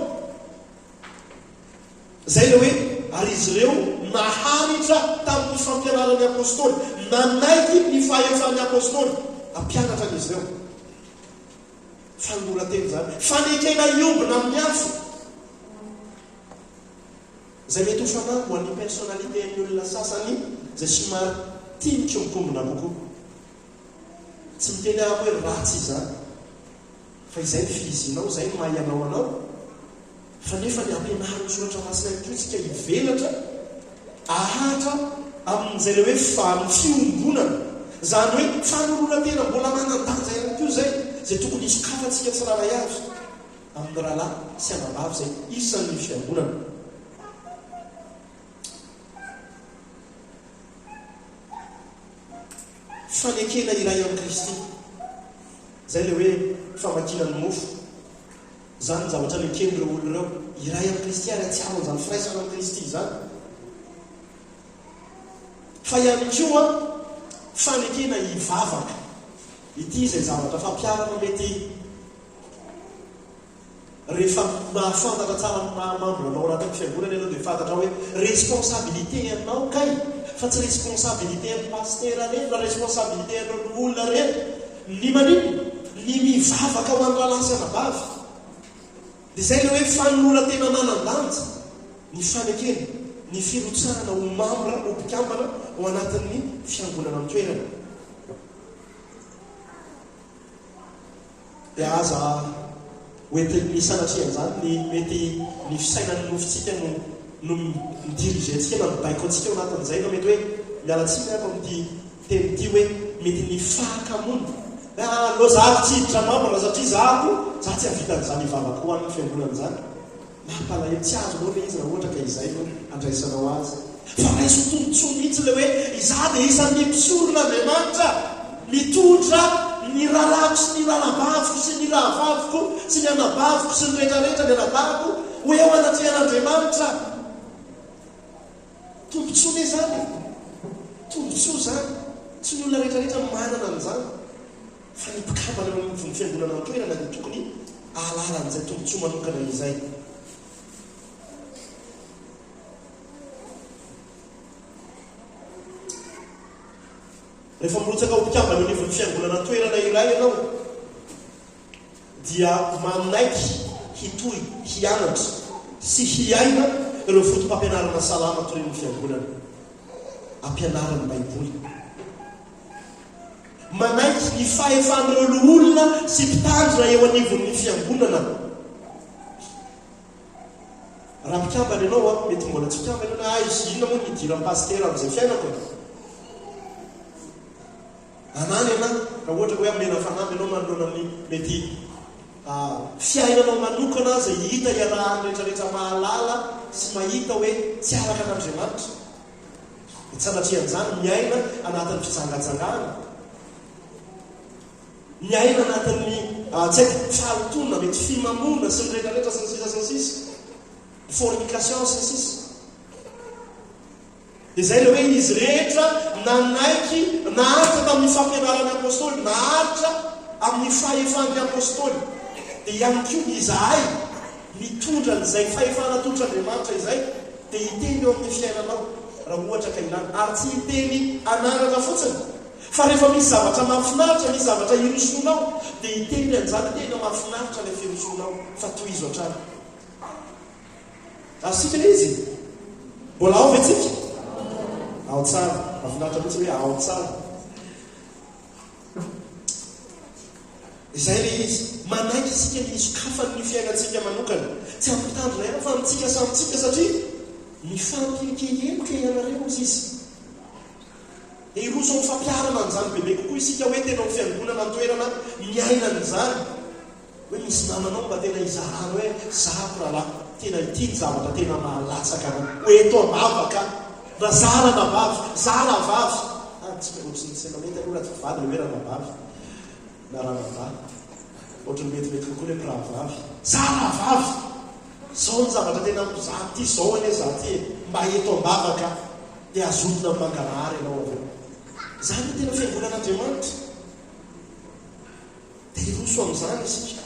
Izay ilay hoe ary izy ireo naharitra tamin'ny fampianaran'ny Apostoly, nanaiky ny fahefan'ny Apostoly hampianatra an'izy ireo. Fanoloran-tena izany. Fanekena hiombona amin'ny hafa. Izay mety ho fanamby ho an'ny personnalité-n'ny olona sasany izay somary tia mikombokombona kokoa. Tsy miteny aho hoe ratsy izany. Fa izay ny fihizinao, izay ny maha ianao anao. Fa nefa ny ampianarin'ny Soratra Masina ihany koa isika hivelatra, ahatra amin'izay ilay hoe fa fiombonana. Izany hoe fanoloran-tena mbola manan-danja ihany koa izay, izay tokony hisokafantsika tsirairay avy amin'ny rahalahy sy anabavy izay isan'ny fiangonana. Fanekena iray amin'i Kristy. Izay ilay hoe famakiana ny mofo. Izany ny zavatra neken'ireo olona ireo. Iray amin'i Kristy ary hahatsiaro an'izany firaisana amin'i Kristy izany. Fa ihany koa fanekena hivavaka. Ity izay zavatra fampiharana mety rehefa mahafantatra tsara ny maha membre anao anatin'ny fiangonana ianao dia fantatrao hoe responsabilité anao kay fa tsy responsabilité an'ny pasitera irery na responsabilité an'ireo loholona irery ny maninona? Ny mivavaka ho an'ny rahalahy sy anabavy. Dia izay ilay hoe fanoloran-tena manan-danja, ny fanekena, ny firotsahana ho mambra, ho mpikambana ao anatin'ny fiangonana an-toerana. Dia aza ho entin'ny sanatria an'izany ny mety ny fisainan'ny nofontsika no no mi-diriger antsika na mibaiko antsika ao anatin'izay na mety hoe miala tsiny aho amin'ity teny ity hoe mety ny fahakamoana hoe aleo za tsy hiditra membre satria za ko za tsy hahavita an'izany hivavaka ho an'ny fiangonana izany. Mampalahelo, tsy azonao ilay izy raha ohatra ka izay no andraisanao azy. Fa raiso tombontsoa mihitsy ilay hoe izaho dia isan'ny mpisoron'Andriamanitra, mitondra ny rahalahiko sy ny ranabaviko sy ny rahavaviko sy ny anabaviko sy ny rehetrarehetra, ny anadahiko, ho eo anatrehan'Andriamanitra. Tombontsoa anie izany e! Tombontsoa izany. Tsy ny olona rehetrarehetra no manana an'izany. Fa ny mpikambana eo anivon'ny fiangonana an-toerana no tokony hahalala an'izay tombontsoa manokana izay. Rehefa mirotsaka ho mpikambana eo anivon'ny fiangonana an-toerana iray ianao, dia manaiky hitohy hianatra sy hiaina ireo fotopampianarana salama torian'ny fiangonana. Ampianarin'ny Baiboly. Manaiky ny fahefan'ireo loholona sy mpitandrina eo anivon'ny fiangonana. Raha mpikambana ianao an, mety mbola tsy mpikambana ianao na aiza, inona moa ny idiran'ny pasitera amin'izay fiainako e? Anany ianà, raha ohatra ka hoe amena fanamby ianao manoloana ny mety fiainanao manokana aza hita iarahan'ny rehetrarehetra mahalala sy mahita hoe tsy araka an'Andriamanitra. Dia tsy sanatrian'izany miaina anatin'ny fijangajangana, miaina anatin'ny tsy haiko fahalotoana, mety fimamoana sy ny rehetrarehetra sy ny sisa sy ny sisa, fornication sy ny sisa. Dia izay ilay hoe izy rehetra nanaiky naharitra tamin'ny fampianaran'ny Apostoly, naharitra amin'ny fahefan'ny Apostoly. Dia ihany koa izahay mitondra an'izay fahefana atolotr'Andriamanitra izay dia hiteny eo amin'ny fiainanao raha ohatra ka ilana. Ary tsy hiteny anarana fotsiny fa rehefa misy zavatra mahafinaritra, misy zavatra hirosoanao dia hiteny an'izany hoe tena mahafinaritra ilay firosoanao fa tohizo hatrany. Azontsika ilay izy? Mbola ao ve tsika? Ao tsara. Mahafinaritra mihitsy hoe ao tsara. Izay ilay izy. Manaiky isika ny hisokafan'ny fiainantsika manokana. Tsy amin'ny mpitandrina ihany fa amintsika samy tsika satria mifampiheloka ianareo hozy izy. Dia hiroso amin'ny fampiharana an'izany bebe kokoa isika hoe tena ho fiangonana an-toerana miaina an'izany. Hoe misy namanao mba tena hizarana hoe zako rahalahy, tena ity ny zavatra tena mahalatsaka anah. Ho eto am-bavaka na za ranabavy, za rahavavy. Ah, tsy ohatry ny tsy mety aloha raha tsy mpivady ilay hoe ranabavy na ranadahy. Ohatry ny metimety kokoa ilay mpirahavavy. Za rahavavy! Zao ny zavatra tena za ty, zao anie za ty e! Mba eto am-bavaka dia azontina amin'ny mangarahara ianao avy eo. Zany no tena fiangonan'Andriamanitra. Dia hiroso amin'izany isika.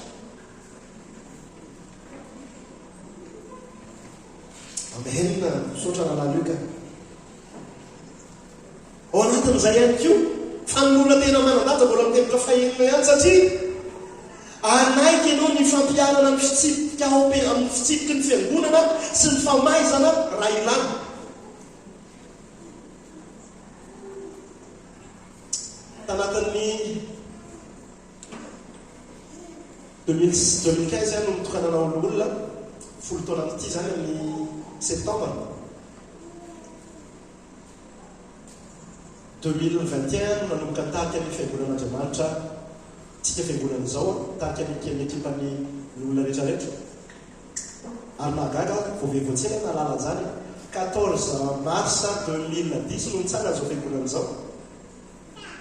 Amen. Misaotra Rahalahy Luc. Ao anatin'izay ihany koa, fanoloran-tena manan-danja mbola amin'ny teboka fahenina ihany satria hanaiky ianao ny fampiharana ny fitsipika ao amin'ny fitsipiky ny fiangonana sy ny famaizana raha ilana. Tanatin'ny 2015 aho no nitokanana ho loholona, folo taona taty izany amin'ny septambra. 2021 no nanomboka nitarika ny Fiangonan'Andriamanitra, tsika Fiangonana izao, nitarika ny ny ekipan'ny loholona rehetra rehetra. Ary mahagaga, vao ve vao tsy ela nahalala an'izany, 14 mars 2010 no nitsangana izao Fiangonana izao.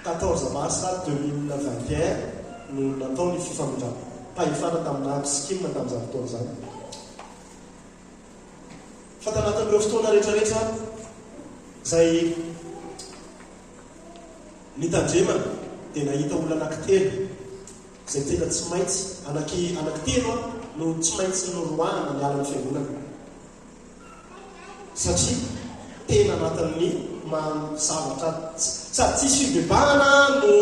14 mars 2021. no natao ny fifamindram-pahefana taminà Mskim tamin'izany fotoana izany. Fa tanatin'ireo fotoana rehetrarehetra izay nitandremana dia nahita olona anankitelo izay tena tsy maintsy, anaky anankitelo aho no tsy maintsy noroahana niala ny fiangonana. Satria tena anatin'ny maha zavatra sady tsisy fibebahana no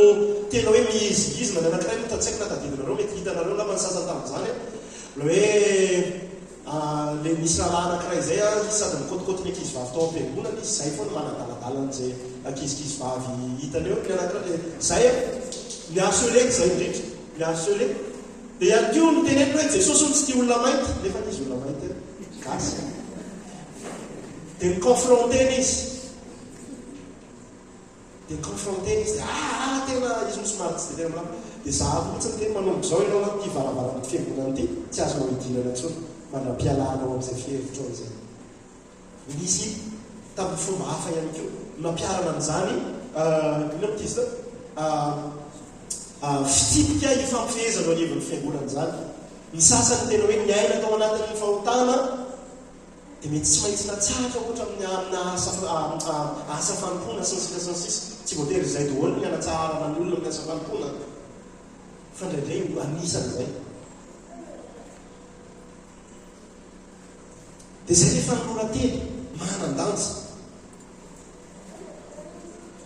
tena hoe mihizingizina. Ny anankiray moa tsy haiko na tadidinareo, mety hitanareo angamba ny sasany tamin'izany an, ilay hoe ilay nisy rahalahy anankiray izay an, izy sady nikôtikôty ny ankizivavy tao am-piangonana izy, izay foana manadaladala an'izay ankizinkizivavy hitany eo. Ny anankiray, izay an, mi-harceler izay indrindra, mi-harceler. Dia ihany koa noteneniny hoe Jesosy hono tsy tia olona mainty, nefa izy olona mainty an. Gasy. Dia ni-confronter-na izy. Dia ni-confronter-na izy. Dia ah, ah, tena izy moa somary tsy dia tena milamina. Dia zahako mihitsy ny teny, manomboka izao ianao an, ity varavaran'ity fiangonana ity, tsy azonao idirana intsony, mandra-pialanao amin'izay fihevitrao izay. Nisy tamin'ny fomba hafa ihany koa nampiharana an'izany, inona moa ity izy teo? Fitsipika ifampifehezana eo anivon'ny fiangonana izany. Ny sasany tena hoe niaina tao anatin'ny fahotana dia mety tsy maintsy natsahatra ohatra amin'ny amina asa asa fanompoana sy ny sisa sy ny sisa. Tsy voatery izay daholo ny hanatsaharana ny olona amin'ny asa fanompoana fa indraindray io anisan'izay. Dia izay ilay fanoloran-tena manan-danja.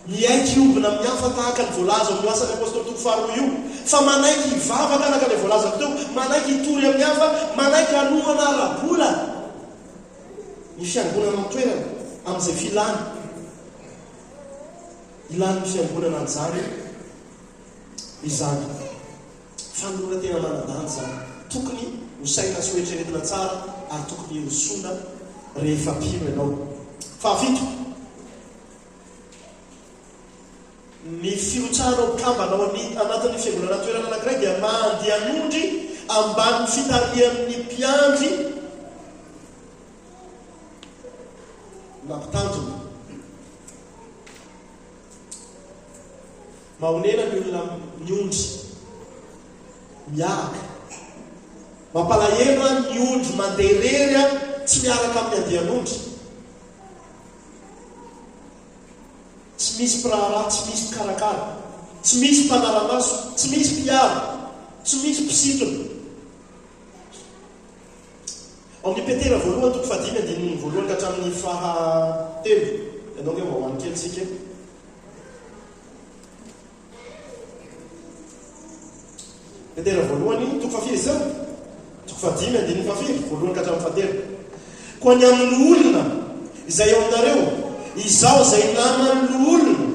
Miaiky hiombona amin'ny hafa tahaka ny voalaza ao amin'io Asan'ny Apostoly toko faharoa io, fa manaiky hivavaka araka ilay voalazako teo, manaiky hitory amin'ny hafa, manaiky hanohana ara-bola ny fiangonana an-toerana amin'izay filany ilan'ny fiangonana an'izany izany. Fanoloran-tena manan-danja izany. Tokony hosaina sy hoeritreretina tsara ary tokony hirosoana rehefa mpino ianao. Fahafito, ny firotsahanao mpikambana ao anatin'ny fiangonana toerana anankiray dia maha andian'ondry ambanin'ny fitarihan'ny mpiandry na mpitandrina. Mahonena ny olona ny ondry miaraka. Mampalahelo an ny ondry mandeha irery an tsy miaraka amin'ny andian'ondry. Tsy misy mpiraharaha, tsy misy mpikarakara, tsy misy mpanara-maso, tsy misy mpiaro, tsy misy mpisintona. Ao amin'ny Petera voalohany toko fahadimy andininy voalohany ka hatramin'ny fahatelo. Ianao ange mba ho any kely tsika e. Petera voalohany toko fahafiry izy teo? Toko fahadimy andininy fahafiry? Voalohany ka hatramin'ny fahatelo. Koa ny amin'ny loholona izay eo aminareo, izaho izay naman'ny loholona,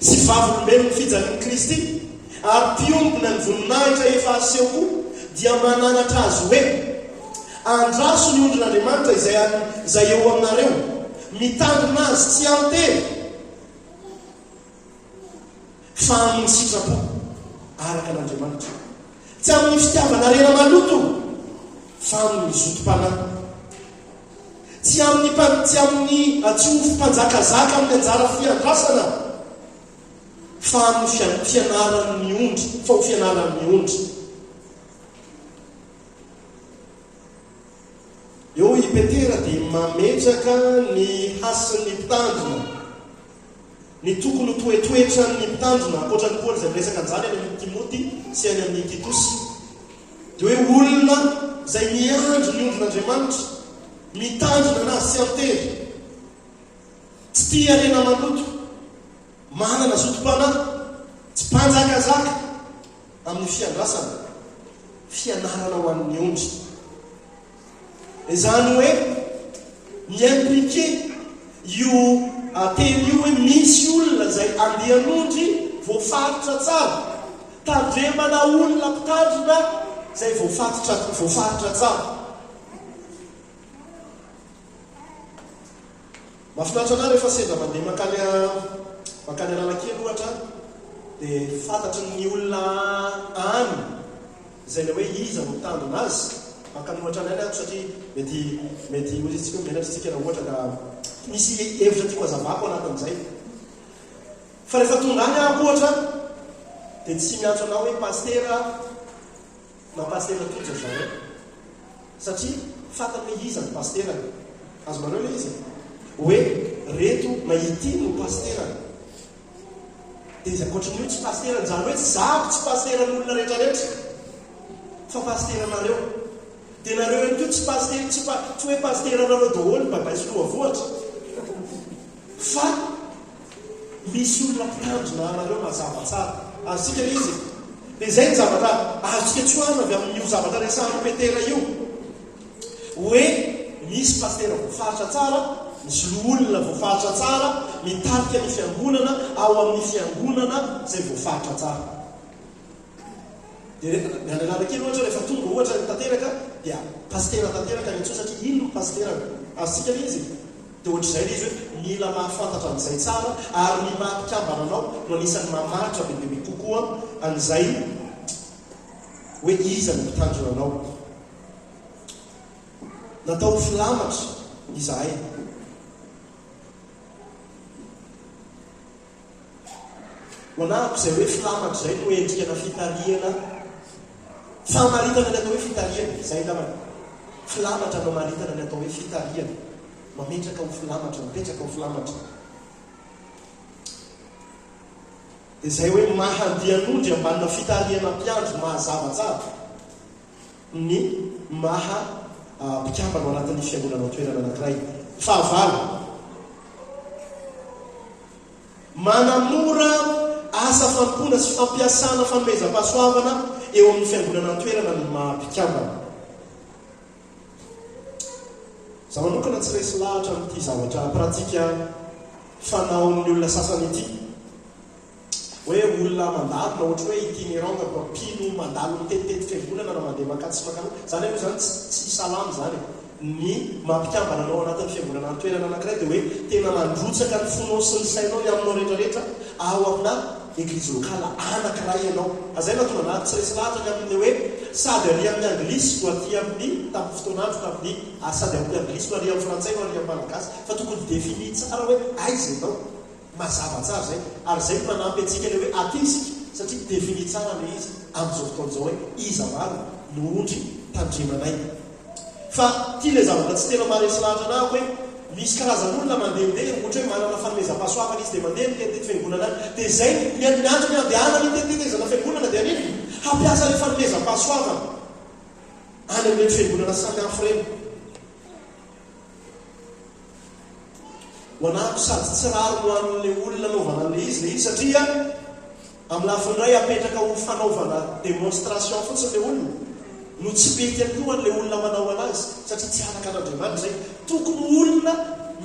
sy vavolombelon'ny fijalian'i Kristy, ary mpiombona ny voninahitra efa aseho koa, dia mananatra azy hoe, Andraso ny ondrin'Andriamanitra izay izay eo aminareo, mitandrina azy tsy an-tery, fa amin'ny sitrapo, araka an'Andriamanitra. Tsy amin'ny fitiavana harena maloto, fa amin'ny zotom-panahy. Tsy amin'ny tsy amin'ny tsy ho mpanjakazaka amin'ny anjara fiandrasana fa amin'ny fianaran'ny ondry, fa ho fianaran'ny ondry. Eo i Petera dia mametraka ny hasin'ny mpitandrina. Ny tokony ho toetoetran'ny mpitandrina, ankoatra an'i Paoly izay miresaka an'izany any amin'i Timoty sy any amin'i Titosy, dia hoe olona izay miandry ny ondrin'Andriamanitra, mitandrina anazy tsy an-tery, tsy tia harena maloto, manana zotom-panahy, tsy mpanjakazaka amin'ny fiandrasana, fianarana ho an'ny ondry. Izany hoe mi-impliquer io teny io hoe misy olona izay andian'ondry voafaritra tsara, tandremana olona mpitandrina izay voafatitra voafaritra tsara. Mahafinaritra anah rehefa sendra mandeha mankany mankany Analakely ohatra dia fantatry ny olona any izay ilay hoe iza no mitandrina azy. Mankany ohatra any aho satria mety mety hoy isika hoe menatra isika raha ohatra ka misy hevitra tiako hazavako anatin'izay. Fa rehefa tonga any aho ohatra. dia tsy miantso anao hoe pasitera na pasitera Tojo ry zareo. Satria fantany hoe iza no pasiterany. Azonareo ilay izy e? Hoe reto na ity no pasiterany. Dia izy ankoatran'io tsy pasiterany. Izany hoe tsy zahako tsy pasiteran'olona rehetra rehetra. Fa pasiteranareo. Dia nareo ihany koa tsy pasitera, tsy pa, tsy hoe pasiteranareo daholo ny babay sy lohavohitra. Fa misy olona mpitandrina anareo mazava tsara. Azontsika ilay izy e? Dia izay ny zavatra azontsika tsoahina avy amin'io zavatra resahan'i Petera io. Hoe misy pasitera voafaritra tsara, misy loholona voafaritra tsara mitarika ny fiangonana ao amin'ny fiangonana izay voafaritra tsara. Dia ny any Analakely ohatra rehefa tonga ohatra ny tanteraka dia pasitera tanteraka ny antsoina satria iny no pasiterany. Azontsika ilay izy e? Dia ohatr'izay ilay izy hoe mila mahafantatra an'izay tsara ary ny maha mpikambana anao no anisan'ny mamaritra bebebe kokoa an'izay hoe iza no mpitandrina anao. Natao ho filamatra izahay. Ho anahako izay hoe filamatra izay no endrika-na fitarihana, famaritana ny atao hoe fitarihana, izay angambany. Filamatra no amaritana ny atao hoe fitarihana. Mametraka ho filamatra, mipetraka ho filamatra. Dia izay hoe maha andian'ondry ambanina fitarihana mpiandry mahazava tsara ny maha mpikambana ao anatin'ny fiangonana ao toerana anankiray. Fahavalo. Manamora asa fanompoana sy fampiasana fanomezam-pahasoavana eo amin'ny fiangonana an-toerana ny maha mpikambana. Za manokana tsy resy lahatra amin'ity zavatra pratika fanaon'ny olona sasany ity. Hoe olona mandalo na ohatry hoe itinerant na mpino mandalo mitetitety fiangonana na mandeha mankatsy sy mankaroa. Zany aloha zany tsy salama izany e. Ny maha mpikambana anao ao anatin'ny fiangonana an-toerana anankiray dia hoe tena mandrotsaka ny fonao sy ny sainao ny aminao rehetra rehetra ao amina eglizy locale anankiray ianao. Ary izay no nahatonga anah tsy resy lahatra ny amin'ilay hoe sady ary amin'ny anglisy no aty amin'ny tamin'ny fotoan'andro tamin'ny ary sady amin'ny anglisy no ary amin'ny frantsay no ary amin'ny malagasy fa tokony défini tsara hoe aiza ianao. Mazava tsara izay, ary izay no manampy antsika ilay hoe aty isika satria défini tsara ilay izy amin'izao fotoana izao hoe iza marina no ondry tandremanay. Fa ity ilay zavatra tsy tena maharesy lahatra anah hoe misy karazan'olona mandehandeha ohatra hoe manana fanomezam-pahasoavana izy dia mandeha mitenitety fiangonana any dia izay ny ny antony andehanany hitenitezana fiangonana dia haninona? Hampiasa ilay fanomezam-pahasoavana any amin'ireny fiangonana samihafa ireny. Ho anahako sady tsy rariny ho an'ilay olona anaovana an'ilay izy ilay izy satria amin'ny lafiny iray apetraka ho fanaovana démonstration fotsiny ilay olona no tsy mety ihany koa ho an'ilay olona manao anazy satria tsy araka an'Andriamanitra izay. Tokony ho olona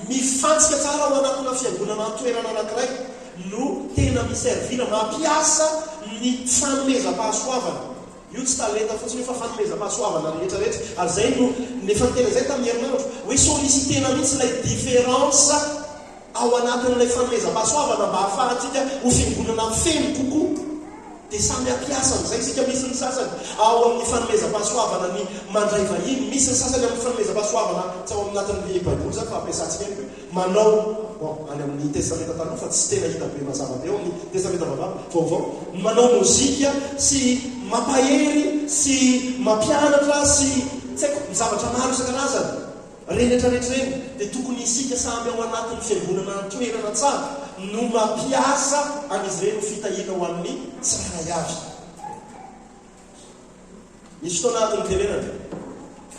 mifantsika tsara ao anatina fiangonana an-toerana anankiray no tena mi-servir, mampiasa ny fanomezam-pahasoavana. Io tsy talenta fotsiny io fa fanomezam-pahasoavana rehetra rehetra ary izay no efa niteny an'izay tamin'ny herinandro hoe solliciter-na mihitsy ilay différence ao anatin'ilay fanomezam-pahasoavana mba hahafahantsika ho fiangonana feno kokoa dia samy hampiasa an'izay isika misy ny sasany ao amin'ny fanomezam-pahasoavana ny mandray vahiny misy ny sasany amin'ny fanomezam-pahasoavana tsy ao anatin'ny baiboly izany fa ampiasantsika ihany koa Manao, bon, any amin'ny Testamenta Taloha fa tsy tena hita be mazava be ao amin'ny Testamenta Vaovao, ny manao mozika sy mampahery sy mampianatra sy tsy haiko, ny zavatra maro isan-karazany ireny rehetrarehetra ireny dia tokony isika samy ao anatin'ny fiangonana an-toerana tsara no mampiasa an'izy ireny ho fitahiana ho an'ny tsirairay avy. Nisy fotoana ato nitenenana.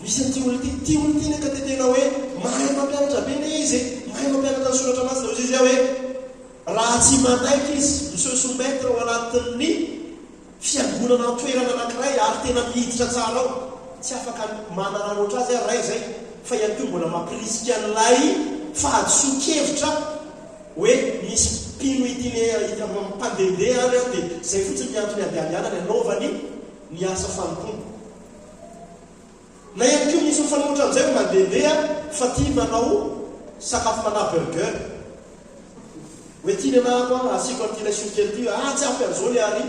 Misy an'ity olona ity, ity olona ity anie ka te tena hoe mahay mampianatra be anie izy e, mahay mampianatra ny soratra masina, hoy izy hoe raha tsy manaiky izy mi-se soumettre ao anatin'ny fiangonana an-toerana anankiray ary tena miditra tsara ao, tsy afaka manararaotra azy aho ray izay, fa ihany koa mbola mampirisika an'ilay fahadisoan-kevitra Hoe misy mpino itinerant mpandehandeha any an dia izay fotsiny ny antony andehandehanany anaovany ny asa fanompoana. Na ihany koa misy mifanohitra amin'izay hoe mandehandeha fa tia manao sakafo mana burger. Hoe ity ny anahako an, asiako an'ity laisoa kely ity, ah tsy ampy an'izao le ary.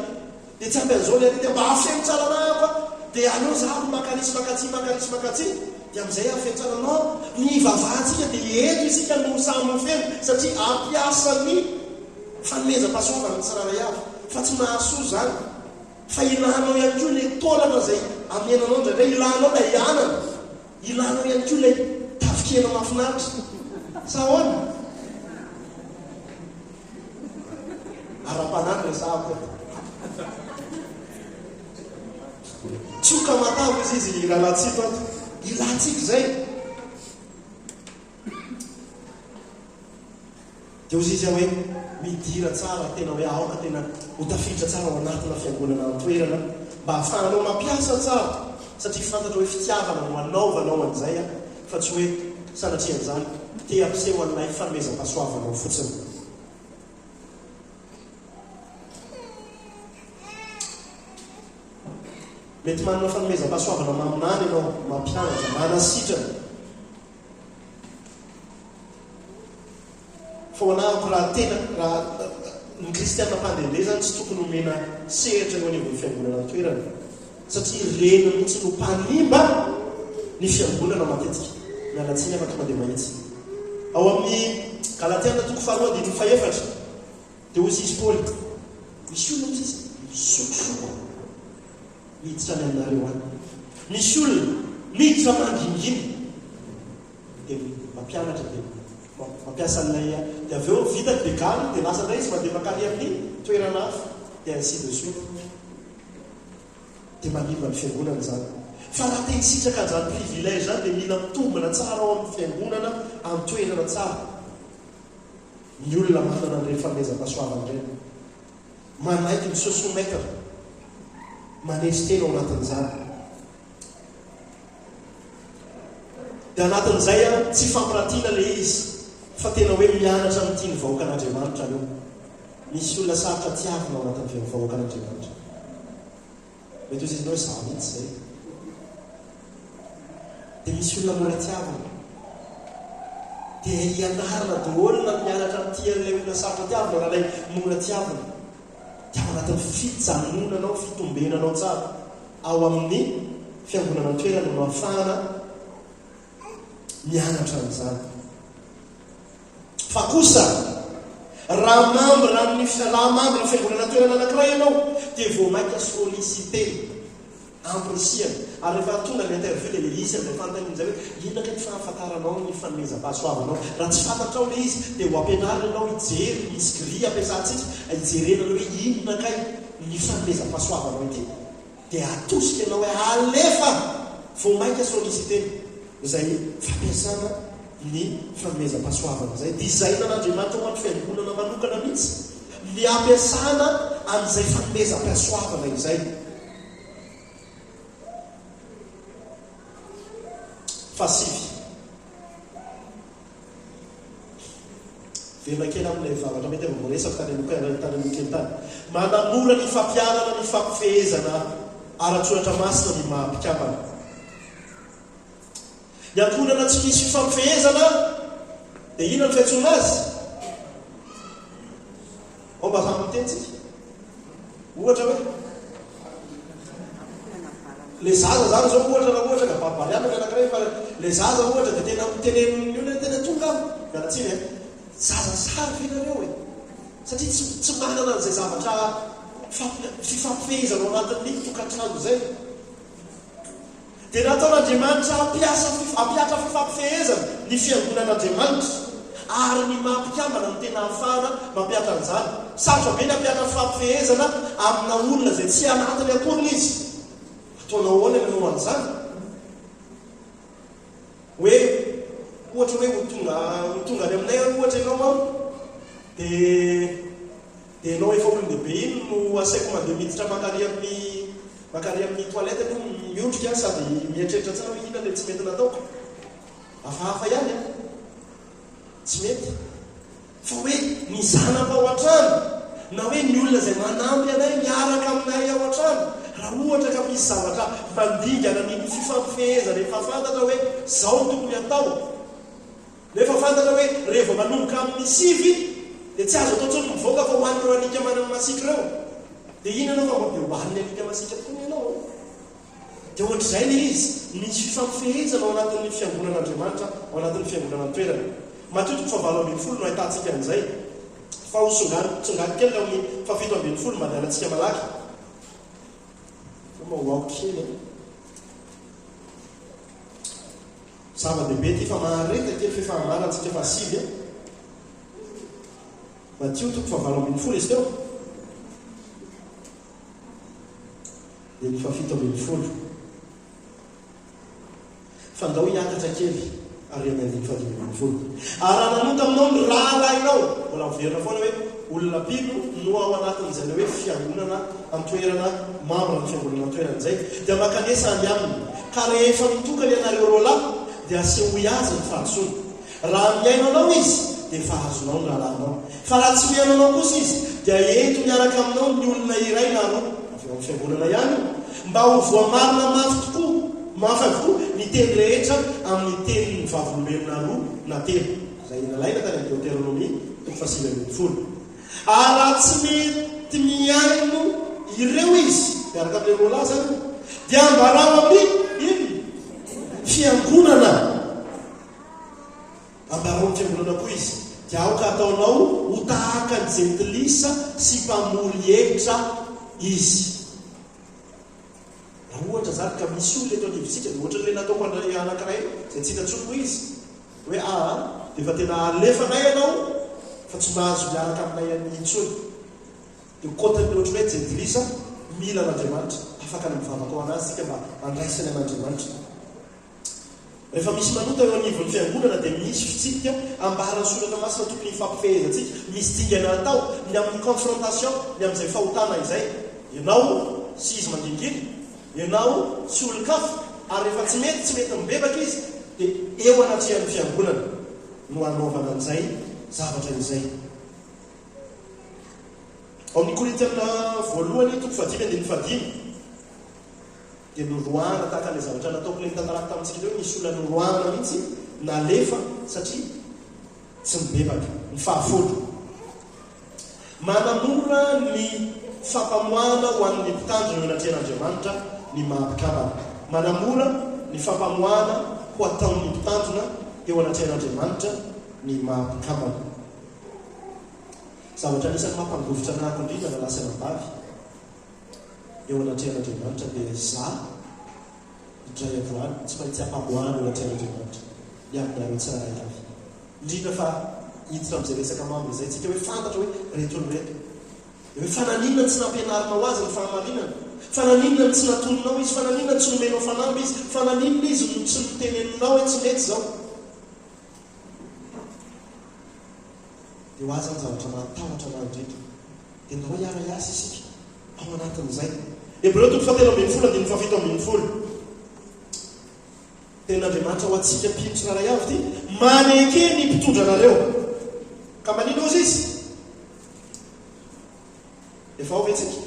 Dia tsy ampy an'izao le ary dia mba hafeno tsara anahako an. Dia aleo zahako maka arisy maka atsy maka arisy maka atsy. Dia amin'izay hafeno tsara. Non, ny hivavahantsika dia eto isika no samy ho feno satria hampiasa ny fanomezam-pahasoavana ny tsirairay avy. Fa tsy mahasoa izany. Fa ilanao ihany koa ilay taolana izay amenanao indraindray, ilanao ilay anana, ilanao ihany koa ilay tavin-kena mahafinaritra. Sa ahoana? Ara-panahy no resahako eto. Tsoka matavy hozy izy rahalahy Tsito ato. Ilantsika izay. Dia hozy izy hoe, Midira tsara, tena hoe aoka tena ho tafiditra tsara ao anatina fiangonana an-toerana mba hahafahanao mampiasa tsara, satria fantatra hoe fitiavana no anaovanao an'izay fa tsy hoe sanatria an'izany te hampiseho an'ilay fanomezam-pahasoavanao fotsiny. Mety manana fanomezam-pahasoavana maminany ianao, mampianatra, manasitrana. Fa ho anah amiko raha tena raha ny kristiana mpandehandeha zany tsy tokony omena sehatra eo anivon'ny fiangonana an-toerana satria ireny mihitsy no mpanimba ny fiangonana matetika. Miala tsiny aho fa tonga dia mahitsy. Ao amin'ny Galatiana toko faharoa andininy fahefatra dia hoy izy Paoly, misy olona hoy izy misokosoko miditra any aminareo any. Misy olona miditra mangingina dia mampianatra dia mampiasa an'ilay dia avy eo vita ny begaly dia lasa indray izy mandeha mankany amin'ny toerana hafa dia ainsi de suite. Dia manimba ny fiangonana izany. Fa raha te hisitraka an'izany privilège izany dia mila mitombina tsara ao amin'ny fiangonana amin'ny toerana tsara ny olona manana an'ireny fanomezam-pahasoavana ireny. Manaiky mi se soumettre, manetry tena ao anatin'izany. Dia anatin'izay an, tsy fampiratiana ilay izy fa tena hoe mianatra mitia ny vahoakan'Andriamanitra aleo. Misy olona sarotra tiavina ao anatin'ny vahoakan'Andriamanitra. Mety ho izinao hoe izaho mihitsy izay. Dia misy olona mora tiavina. Dia ianarana daholo na mianatra mitia an'ilay olona sarotra tiavina na ilay mora tiavina. Dia ao anatin'ny fijanonanao, fitombenanao tsara ao amin'ny fiangonana an-toerana no ahafahana mianatra an'izany. Fa kosa, raha mambra amin'ny raha mambra amin'ny fiangonana an-toerana anankiray ianao, dia vao mainka solliciter, ampirisihana. Ary rehefa tonga ny interview dia ilay izy amin'izay fanontaniana izay hoe, inona kay ny fahafantaranao ny fanomezam-pahasoavanao? Raha tsy fantatrao ilay izy, dia ho ampianarina ianao hijery, misy grille ampiasantsika, hijerena anao hoe inona kay ny fanomezam-pahasoavanao ity. Dia atosika ianao hoe alefa! Vao mainka solliciter izay fampiasana ny fanomezam-pahasoavana izay. Design an'Andriamanitra ho an'ny fiangonana manokana mihitsy ny hampiasana an'izay fanomezam-pahasoavana izay. Fahasivy. Velona kely amin'ilay zavatra mety efa voaresako tany aloha tany aloha kely tany. Manamora ny fampiharana ny fampifehezana ara-tsoratra masina ny maha-mpikambana. Ny ankohonana tsy misy fifampifehezana dia inona no fiantsoana azy? Ao mba samy miteny tsika. Ohatra hoe le zaza zany zao ohatra raha ohatra ka baribariana ny anankiray fa le zaza ohatra dia tena mitenenin'ny olona tena tonga aho miala tsiny e zaza sary ve nareo e satria tsy tsy manana an'izay zavatra fifampifehezana ao anatin'ny tokantrano izay. Dia nataon'Andriamanitra hampiasa hampihatra fifampifehezana ny fiangonan'Andriamanitra, ary ny maha mpikambana no tena ahafahana mampihatra an'izany. Sarotra be ny hampihatra fifampifehezana amina olona izay tsy anatiny akoriny izy. Ataonao ahoana ny hanao an'izany? Hoe ohatra hoe ho tonga ho tonga any aminay any ohatra ianao an, dia dia ianao efa olon-dehibe iny no asaiko mandeha miditra mankary amin'ny mankary amin'ny toilette aloha miondrika sady mieritreritra tsara hoe inona ilay tsy mety nataoko. Hafahafa ihany an. Tsy mety. Fa hoe ny zanako ao an-trano, na hoe ny olona izay manampy anay miaraka aminay ao an-trano, raha ohatra ka misy zavatra mandingana ny fifampifehezana efa fantatra hoe izao no tokony hatao, nefa fantatra hoe rehefa manomboka amin'ny sivy dia tsy azo atao intsony ny mivoaka fa ho an'ireo alika manana masiaka ireo, dia iny ianao fa mba dia ho an'ny alika masiaka tokoa ny ianao. Dia ohatr'izay ilay izy, misy fifampifehezana ao anatin'ny fiangonan'Andriamanitra, ao anatin'ny fiangonana an-toerana. Matio toko fahavalo ambinifolo no ahitantsika an'izay. Fa ho tsongany kely ilay amin'ny fahafito ambinifolo mba handehanantsika malaky. Fomba ho ao kely e. Zava-dehibe ity fa mahareta kely f'efa hamana antsika fahasivy e. Matio toko fahavalo ambinifolo izy teo. Dia ny fahafito ambinifolo. Fa ndao hiakatra kely ary amin'ny andininy fahadimy ambinifolo. Ary raha nanota aminao ny rahalahinao, mbola miverina foana hoe olona mpino no ao anatin'izay ilay hoe fiangonana an-toerana, membre ny fiangonana an-toerana izay, dia mankanesa any aminy. Ka rehefa mitokana ianareo roalahy, dia asehoy azy ny fahadisoany. Raha mihaino anao izy, dia efa azonao ny rahalahinao. Fa raha tsy mihaino anao kosa izy, dia ento miaraka aminao ny olona iray na roa, avy ao amin'ny fiangonana ihany io, mba ho voamarina mafy tokoa, mafy avokoa, ny teny rehetra amin'ny tenin'ny vavolombelona roa na telo. Izay nalaina tany amin'ny Deoteronomia, toko fahasivy ambinifolo. Ary raha tsy mety mihaino ireo izy, miaraka amin'ilay roa lahy izany io, dia ambarao amin'ny inona? Fiangonana. Ambarao ny fiangonana koa izy, dia aoka hataonao ho tahaka ny jentilisa sy mpamory hetra izy. Raha ohatra izany ka misy olona eto anivontsika, dia ohatran'ilay nataoko an'ilay anankiray izay tsy hita intsony moa izy, hoe aa, dia efa tena alefanay ianao fa tsy mahazo miaraka aminay any intsony. Dia quote-n'ny ohatran'ny hoe jentilisa mila an'Andriamanitra, afaka ny mivavaka ho an'azy isika mba handraisany an'Andriamanitra. Rehefa misy manota eo anivon'ny fiangonana dia misy fitsipika ambaran'ny Soratra Masina tokony hifampifehezantsika. Misy dingana atao ny amin'ny confrontation ny amin'izay fahotana izay. Ianao sy izy mangingina, ianao sy olon-kafa, ary rehefa tsy mety, tsy mety mibebaka izy dia eo anatrehan'ny fiangonana no anaovana an'izay zavatra izay. Ao amin'ny Korintiana voalohany toko fahadimy andininy fahadimy. Dia noroahana tahaka ilay zavatra nataoko ilay nitantarako tamintsika teo, nisy olona noroahana mihitsy nalefa satria tsy nibebaka. Ny fahafolo. Manamora ny fampamoahana ho an'ny mpitandrina eo anatrehan'Andriamanitra ny maha mpikambana. Manamora ny fampamoahana ho ataon'ny mpitandrina eo anatrehan'Andriamanitra ny maha mpikambana. Zavatra anisan'ny mampangovitra anahako indrindra rahalahy sy anabavy, eo anatrehan'Andriamanitra dia za indray andro any tsy maintsy ampamoahana eo anatrehan'Andriamanitra ny aminareo tsirairay avy. Indrindra fa hiditra amin'izay resaka membre izay tsika hoe fantatra hoe reto ny reto. Dia hoe fa naninona no tsy nampianarinao azy ny fahamarinana? Fa naninona no tsy natoninao izy? Fa naninona no tsy nomenao fanamby izy? Fa naninona izy no tsy noteneninao hoe tsy mety izao? Dia ho ahy izany zavatra mahatahotra anah indrindra. Dia ndao hiara-hiasa isika ao anatin'izay. Hebreo toko fahatelo ambinifolo andininy fahafito ambinifolo. Tenin'Andriamanitra ho antsika mpino tsirairay avy ity, Maneke ny mpitondra anareo. Ka manina hozy izy? Efa ao ve tsika?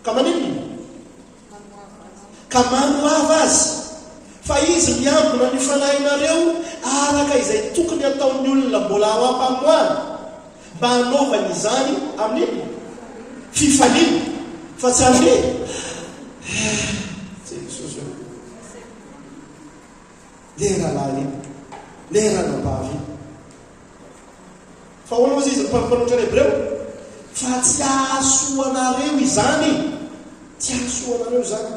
Ka maninona? Ka manoava azy, fa izy miambina ny fanahinareo araka izay tokony hataon'ny olona mbola ao am-pamoahana, mba hanaovany izany amin'ny inona? Fifaliana, fa tsy amin'ny eh, Jesosy ô! Le rahalahy iny, le ranabavy iny. Fa ahoana hozy izy ry mpampanotra ny Hebreo? Fa tsy hahasoa anareo izany. Tsy hahasoa anareo izany.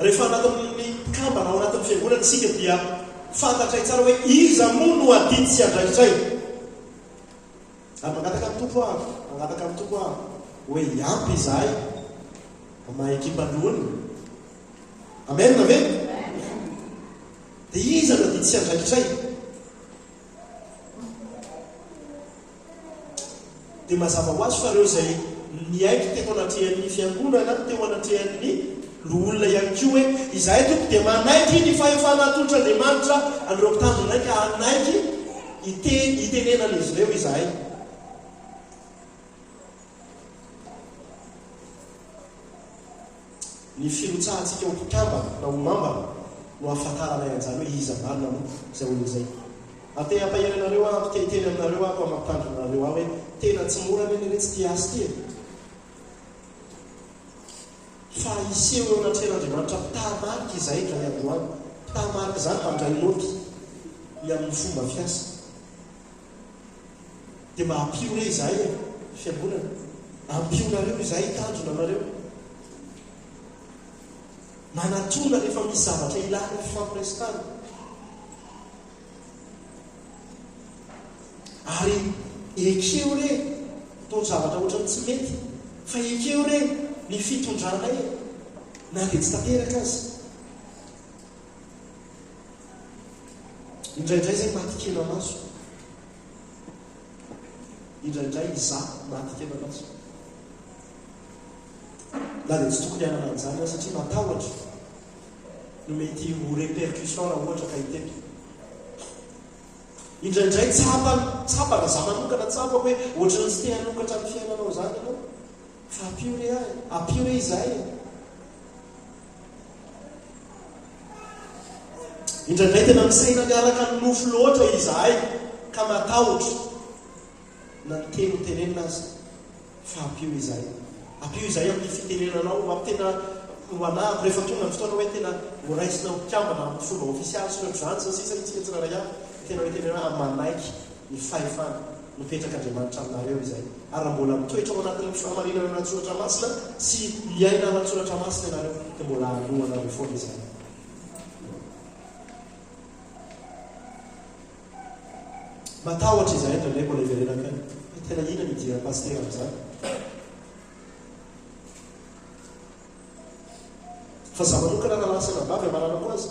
Rehefa anatin'ny mpikambana ao anatin'ny fiangonana isika dia fantatray tsara hoe iza moa no adidy sy andraikitray. Ary mangataka ny Tompo aho, mangataka ny Tompo aho hoe hiampy izahay amin'ny maha ekipan'ny olona. Amen ve? Dia iza no adidy sy andraikitray? Dia mazava ho azy fa ireo izay niaiky teto anatrehan'ny fiangonana, teo anatrehan'ny loholona ihany koa hoe izahay Tompo dia manaiky ny fahefana atolotr'Andriamanitra an'ireo mpitandro anay ka hanaiky hiteny hitenenan'izy ireo izahay. Ny firotsahantsika ho mpikambana na ho mambra no ahafantaranay an'izany hoe iza marina moa izay olona izay. Ary te hampahery anareo aho, te hiteny aminareo aho, koa mampitandrina anareo aho hoe tena tsy mora anie leretsy ity asa ity e! Fa hiseho eo anatrehan'Andriamanitra mpitaha-marika izahay indray andro any. Mpitaha-marika izany mpandray naoty. ny amin'ny fomba fiasa. Dia mba ampio re izahay e, fiangonana. Ampionareo izahay hitandrina anareo. Manatona rehefa misy zavatra ilana fifampiresahana. Ary ekeo re, ataony zavatra ohatran'ny tsy mety, fa ekeo re ny fitondranay e, na dia tsy tanteraka aza. Indraindray izay maty kenamaso. Indraindray izaho maty kenamaso. Na dia tsy tokony hanana an'izany aho satria matahotra no mety ho répercussion raha ohatra ka hitety. Indraindray tsapa, tsapa raha za manokana tsapako hoe ohatran'ny tsy te hanokatra ny fiainanao izany ianao. Fa ampio re ahy, ampio re izahay e. Indraindray tena misaina miaraka ny nofo loatra izahay ka matahotra na ny teny ho tenenina aza. Fa ampio izahay. Ampio izahay amin'ny fitenenanao ho tena ho anahako rehefa tonga ny fotoana hoe tena ho raisina ho mpikambana amin'ny fomba ofisialy sy ny ohatr'izany sy ny sisa isika tsirairay avy dia tena hoe teneno hoe manaiky ny fahefana nopetrak'Andriamanitra aminareo izahay ary raha mbola mitoetra ao anatin'ny fahamarinana ara-tsoratra masina sy miaina ara-tsoratra masina ianareo dia mbola hanoa anareo foana izahay. Matahotra izahay indraindray mbola hiverenako ihany hoe tena inona ny idiran'i Pasitera amin'izany. Fa za manokana rahalahy sy anabavy amaranako azy.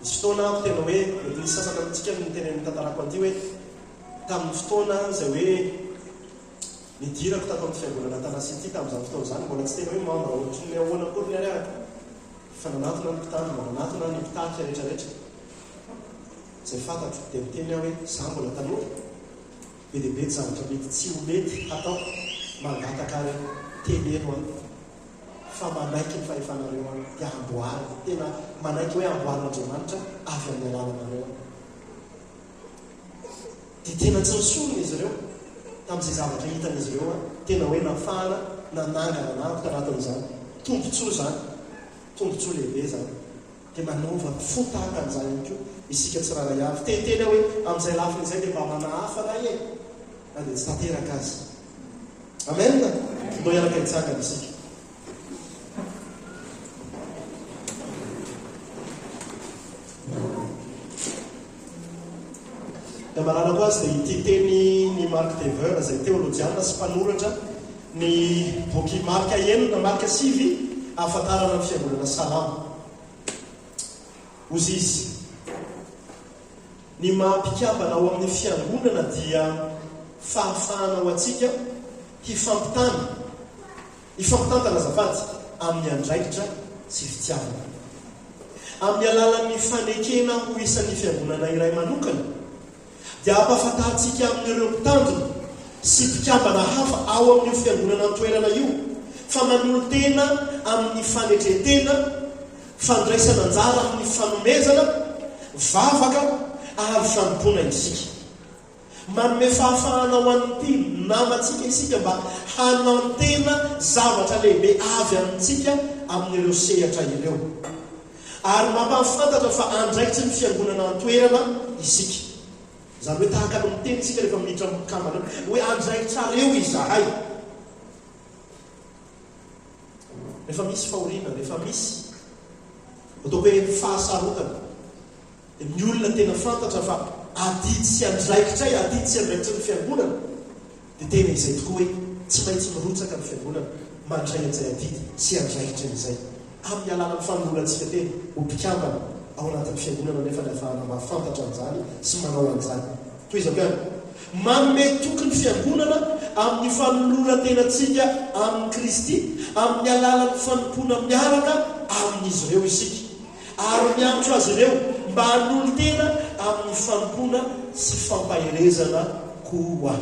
Nisy fotoana aho tena hoe mety nisy sasany amintsika no niteny nitantarako an'ity hoe tamin'ny fotoana izay hoe nidirako tato amin'ny fiangonana Tana City tamin'izany fotoana izany mbola tsy tena hoe membre ohatry ny ahoana akory ny ary aho. Fa nanatona ny mpitandrina, nanatona ny mpitarika rehetra rehetra izay fantatro, dia niteny aho hoe, izaho mbola tanora, be dia be ny zavatra mety tsy ho mety hataoko, mangataka ary teneno aho fa manaiky ny fahefanareo aho, dia amboarina, tena manaiky hoe amboarin'Andriamanitra avy amin'ny alalanareo aho. Dia tena tsy nisorona izy ireo tamin'izay zavatra hitan'izy ireo an, tena hoe nafahana nanangana an'avo tanatin'izany. Tombontsoa izany, tombontsoa lehibe izany. Dia manaova fo tahaka an'izany ihany koa isika tsirairay avy. Te hiteny aho hoe amin'izay lafiny izay dia mba manahafa anay e, na dia tsy tanteraka aza. Amen! Ndao hiaraka hitsangana isika. Ny hamaranako azy dia ity tenin' i Mark Dever izay teolojiana sy mpanoratra ny boky Marka enina, Marka sivy ahafantarana ny Fiangonana Salamo. Hozy izy, Ny maha mpikambana ao amin'ny Fiangonana dia fahafahana ho antsika hifampitana, Hifampitantana azafady amin'ny andraikitra sy fitiavana. Amin'ny alalan'ny fanekena ho isan'ny fiangonana iray manokana, dia ampahafantarintsika amin'ireo mpitandrina sy mpikambana hafa ao amin'io fiangonana an-toerana io fa manolo-tena amin'ny fanetren-tena, fandraisana anjara amin'ny fanomezana, vavaka ary fanompoana isika. Manome fahafahana ho an'ny mpino namantsika isika mba hanantena zavatra lehibe avy amintsika amin'ireo sehatra ireo. Ary mampahafantatra fa andraikitry ny fiangonana an-toerana isika. Izany hoe tahaka ny miteny isika rehefa miditra amin'ny mpikambana eo hoe andraikitrareo izahay. Rehefa misy fahoriana, rehefa misy ataoko hoe fahasarotana, Ny olona tena fantatra fa adidy sy andraikitray, adidy sy andraikitry ny fiangonana, dia tena izay tokoa hoe tsy maintsy mirotsaka ny fiangonana mandray an'izay adidy sy andraikitra izay. Amin'ny alalan'ny fanolorantsika tena ho mpikambana ao anatin'ny fiangonana anefa ny ahafahana mahafantatra an'izany sy manao an'izany. Tohizako ihany. Manome toky ny fiangonana amin'ny fanoloran-tenantsika amin'i Kristy amin'ny alalan'ny fanompoana miaraka amin'izy ireo isika. ary miantso azy ireo mba hanolo-tena amin'ny fanompoana sy fampaherezana koa.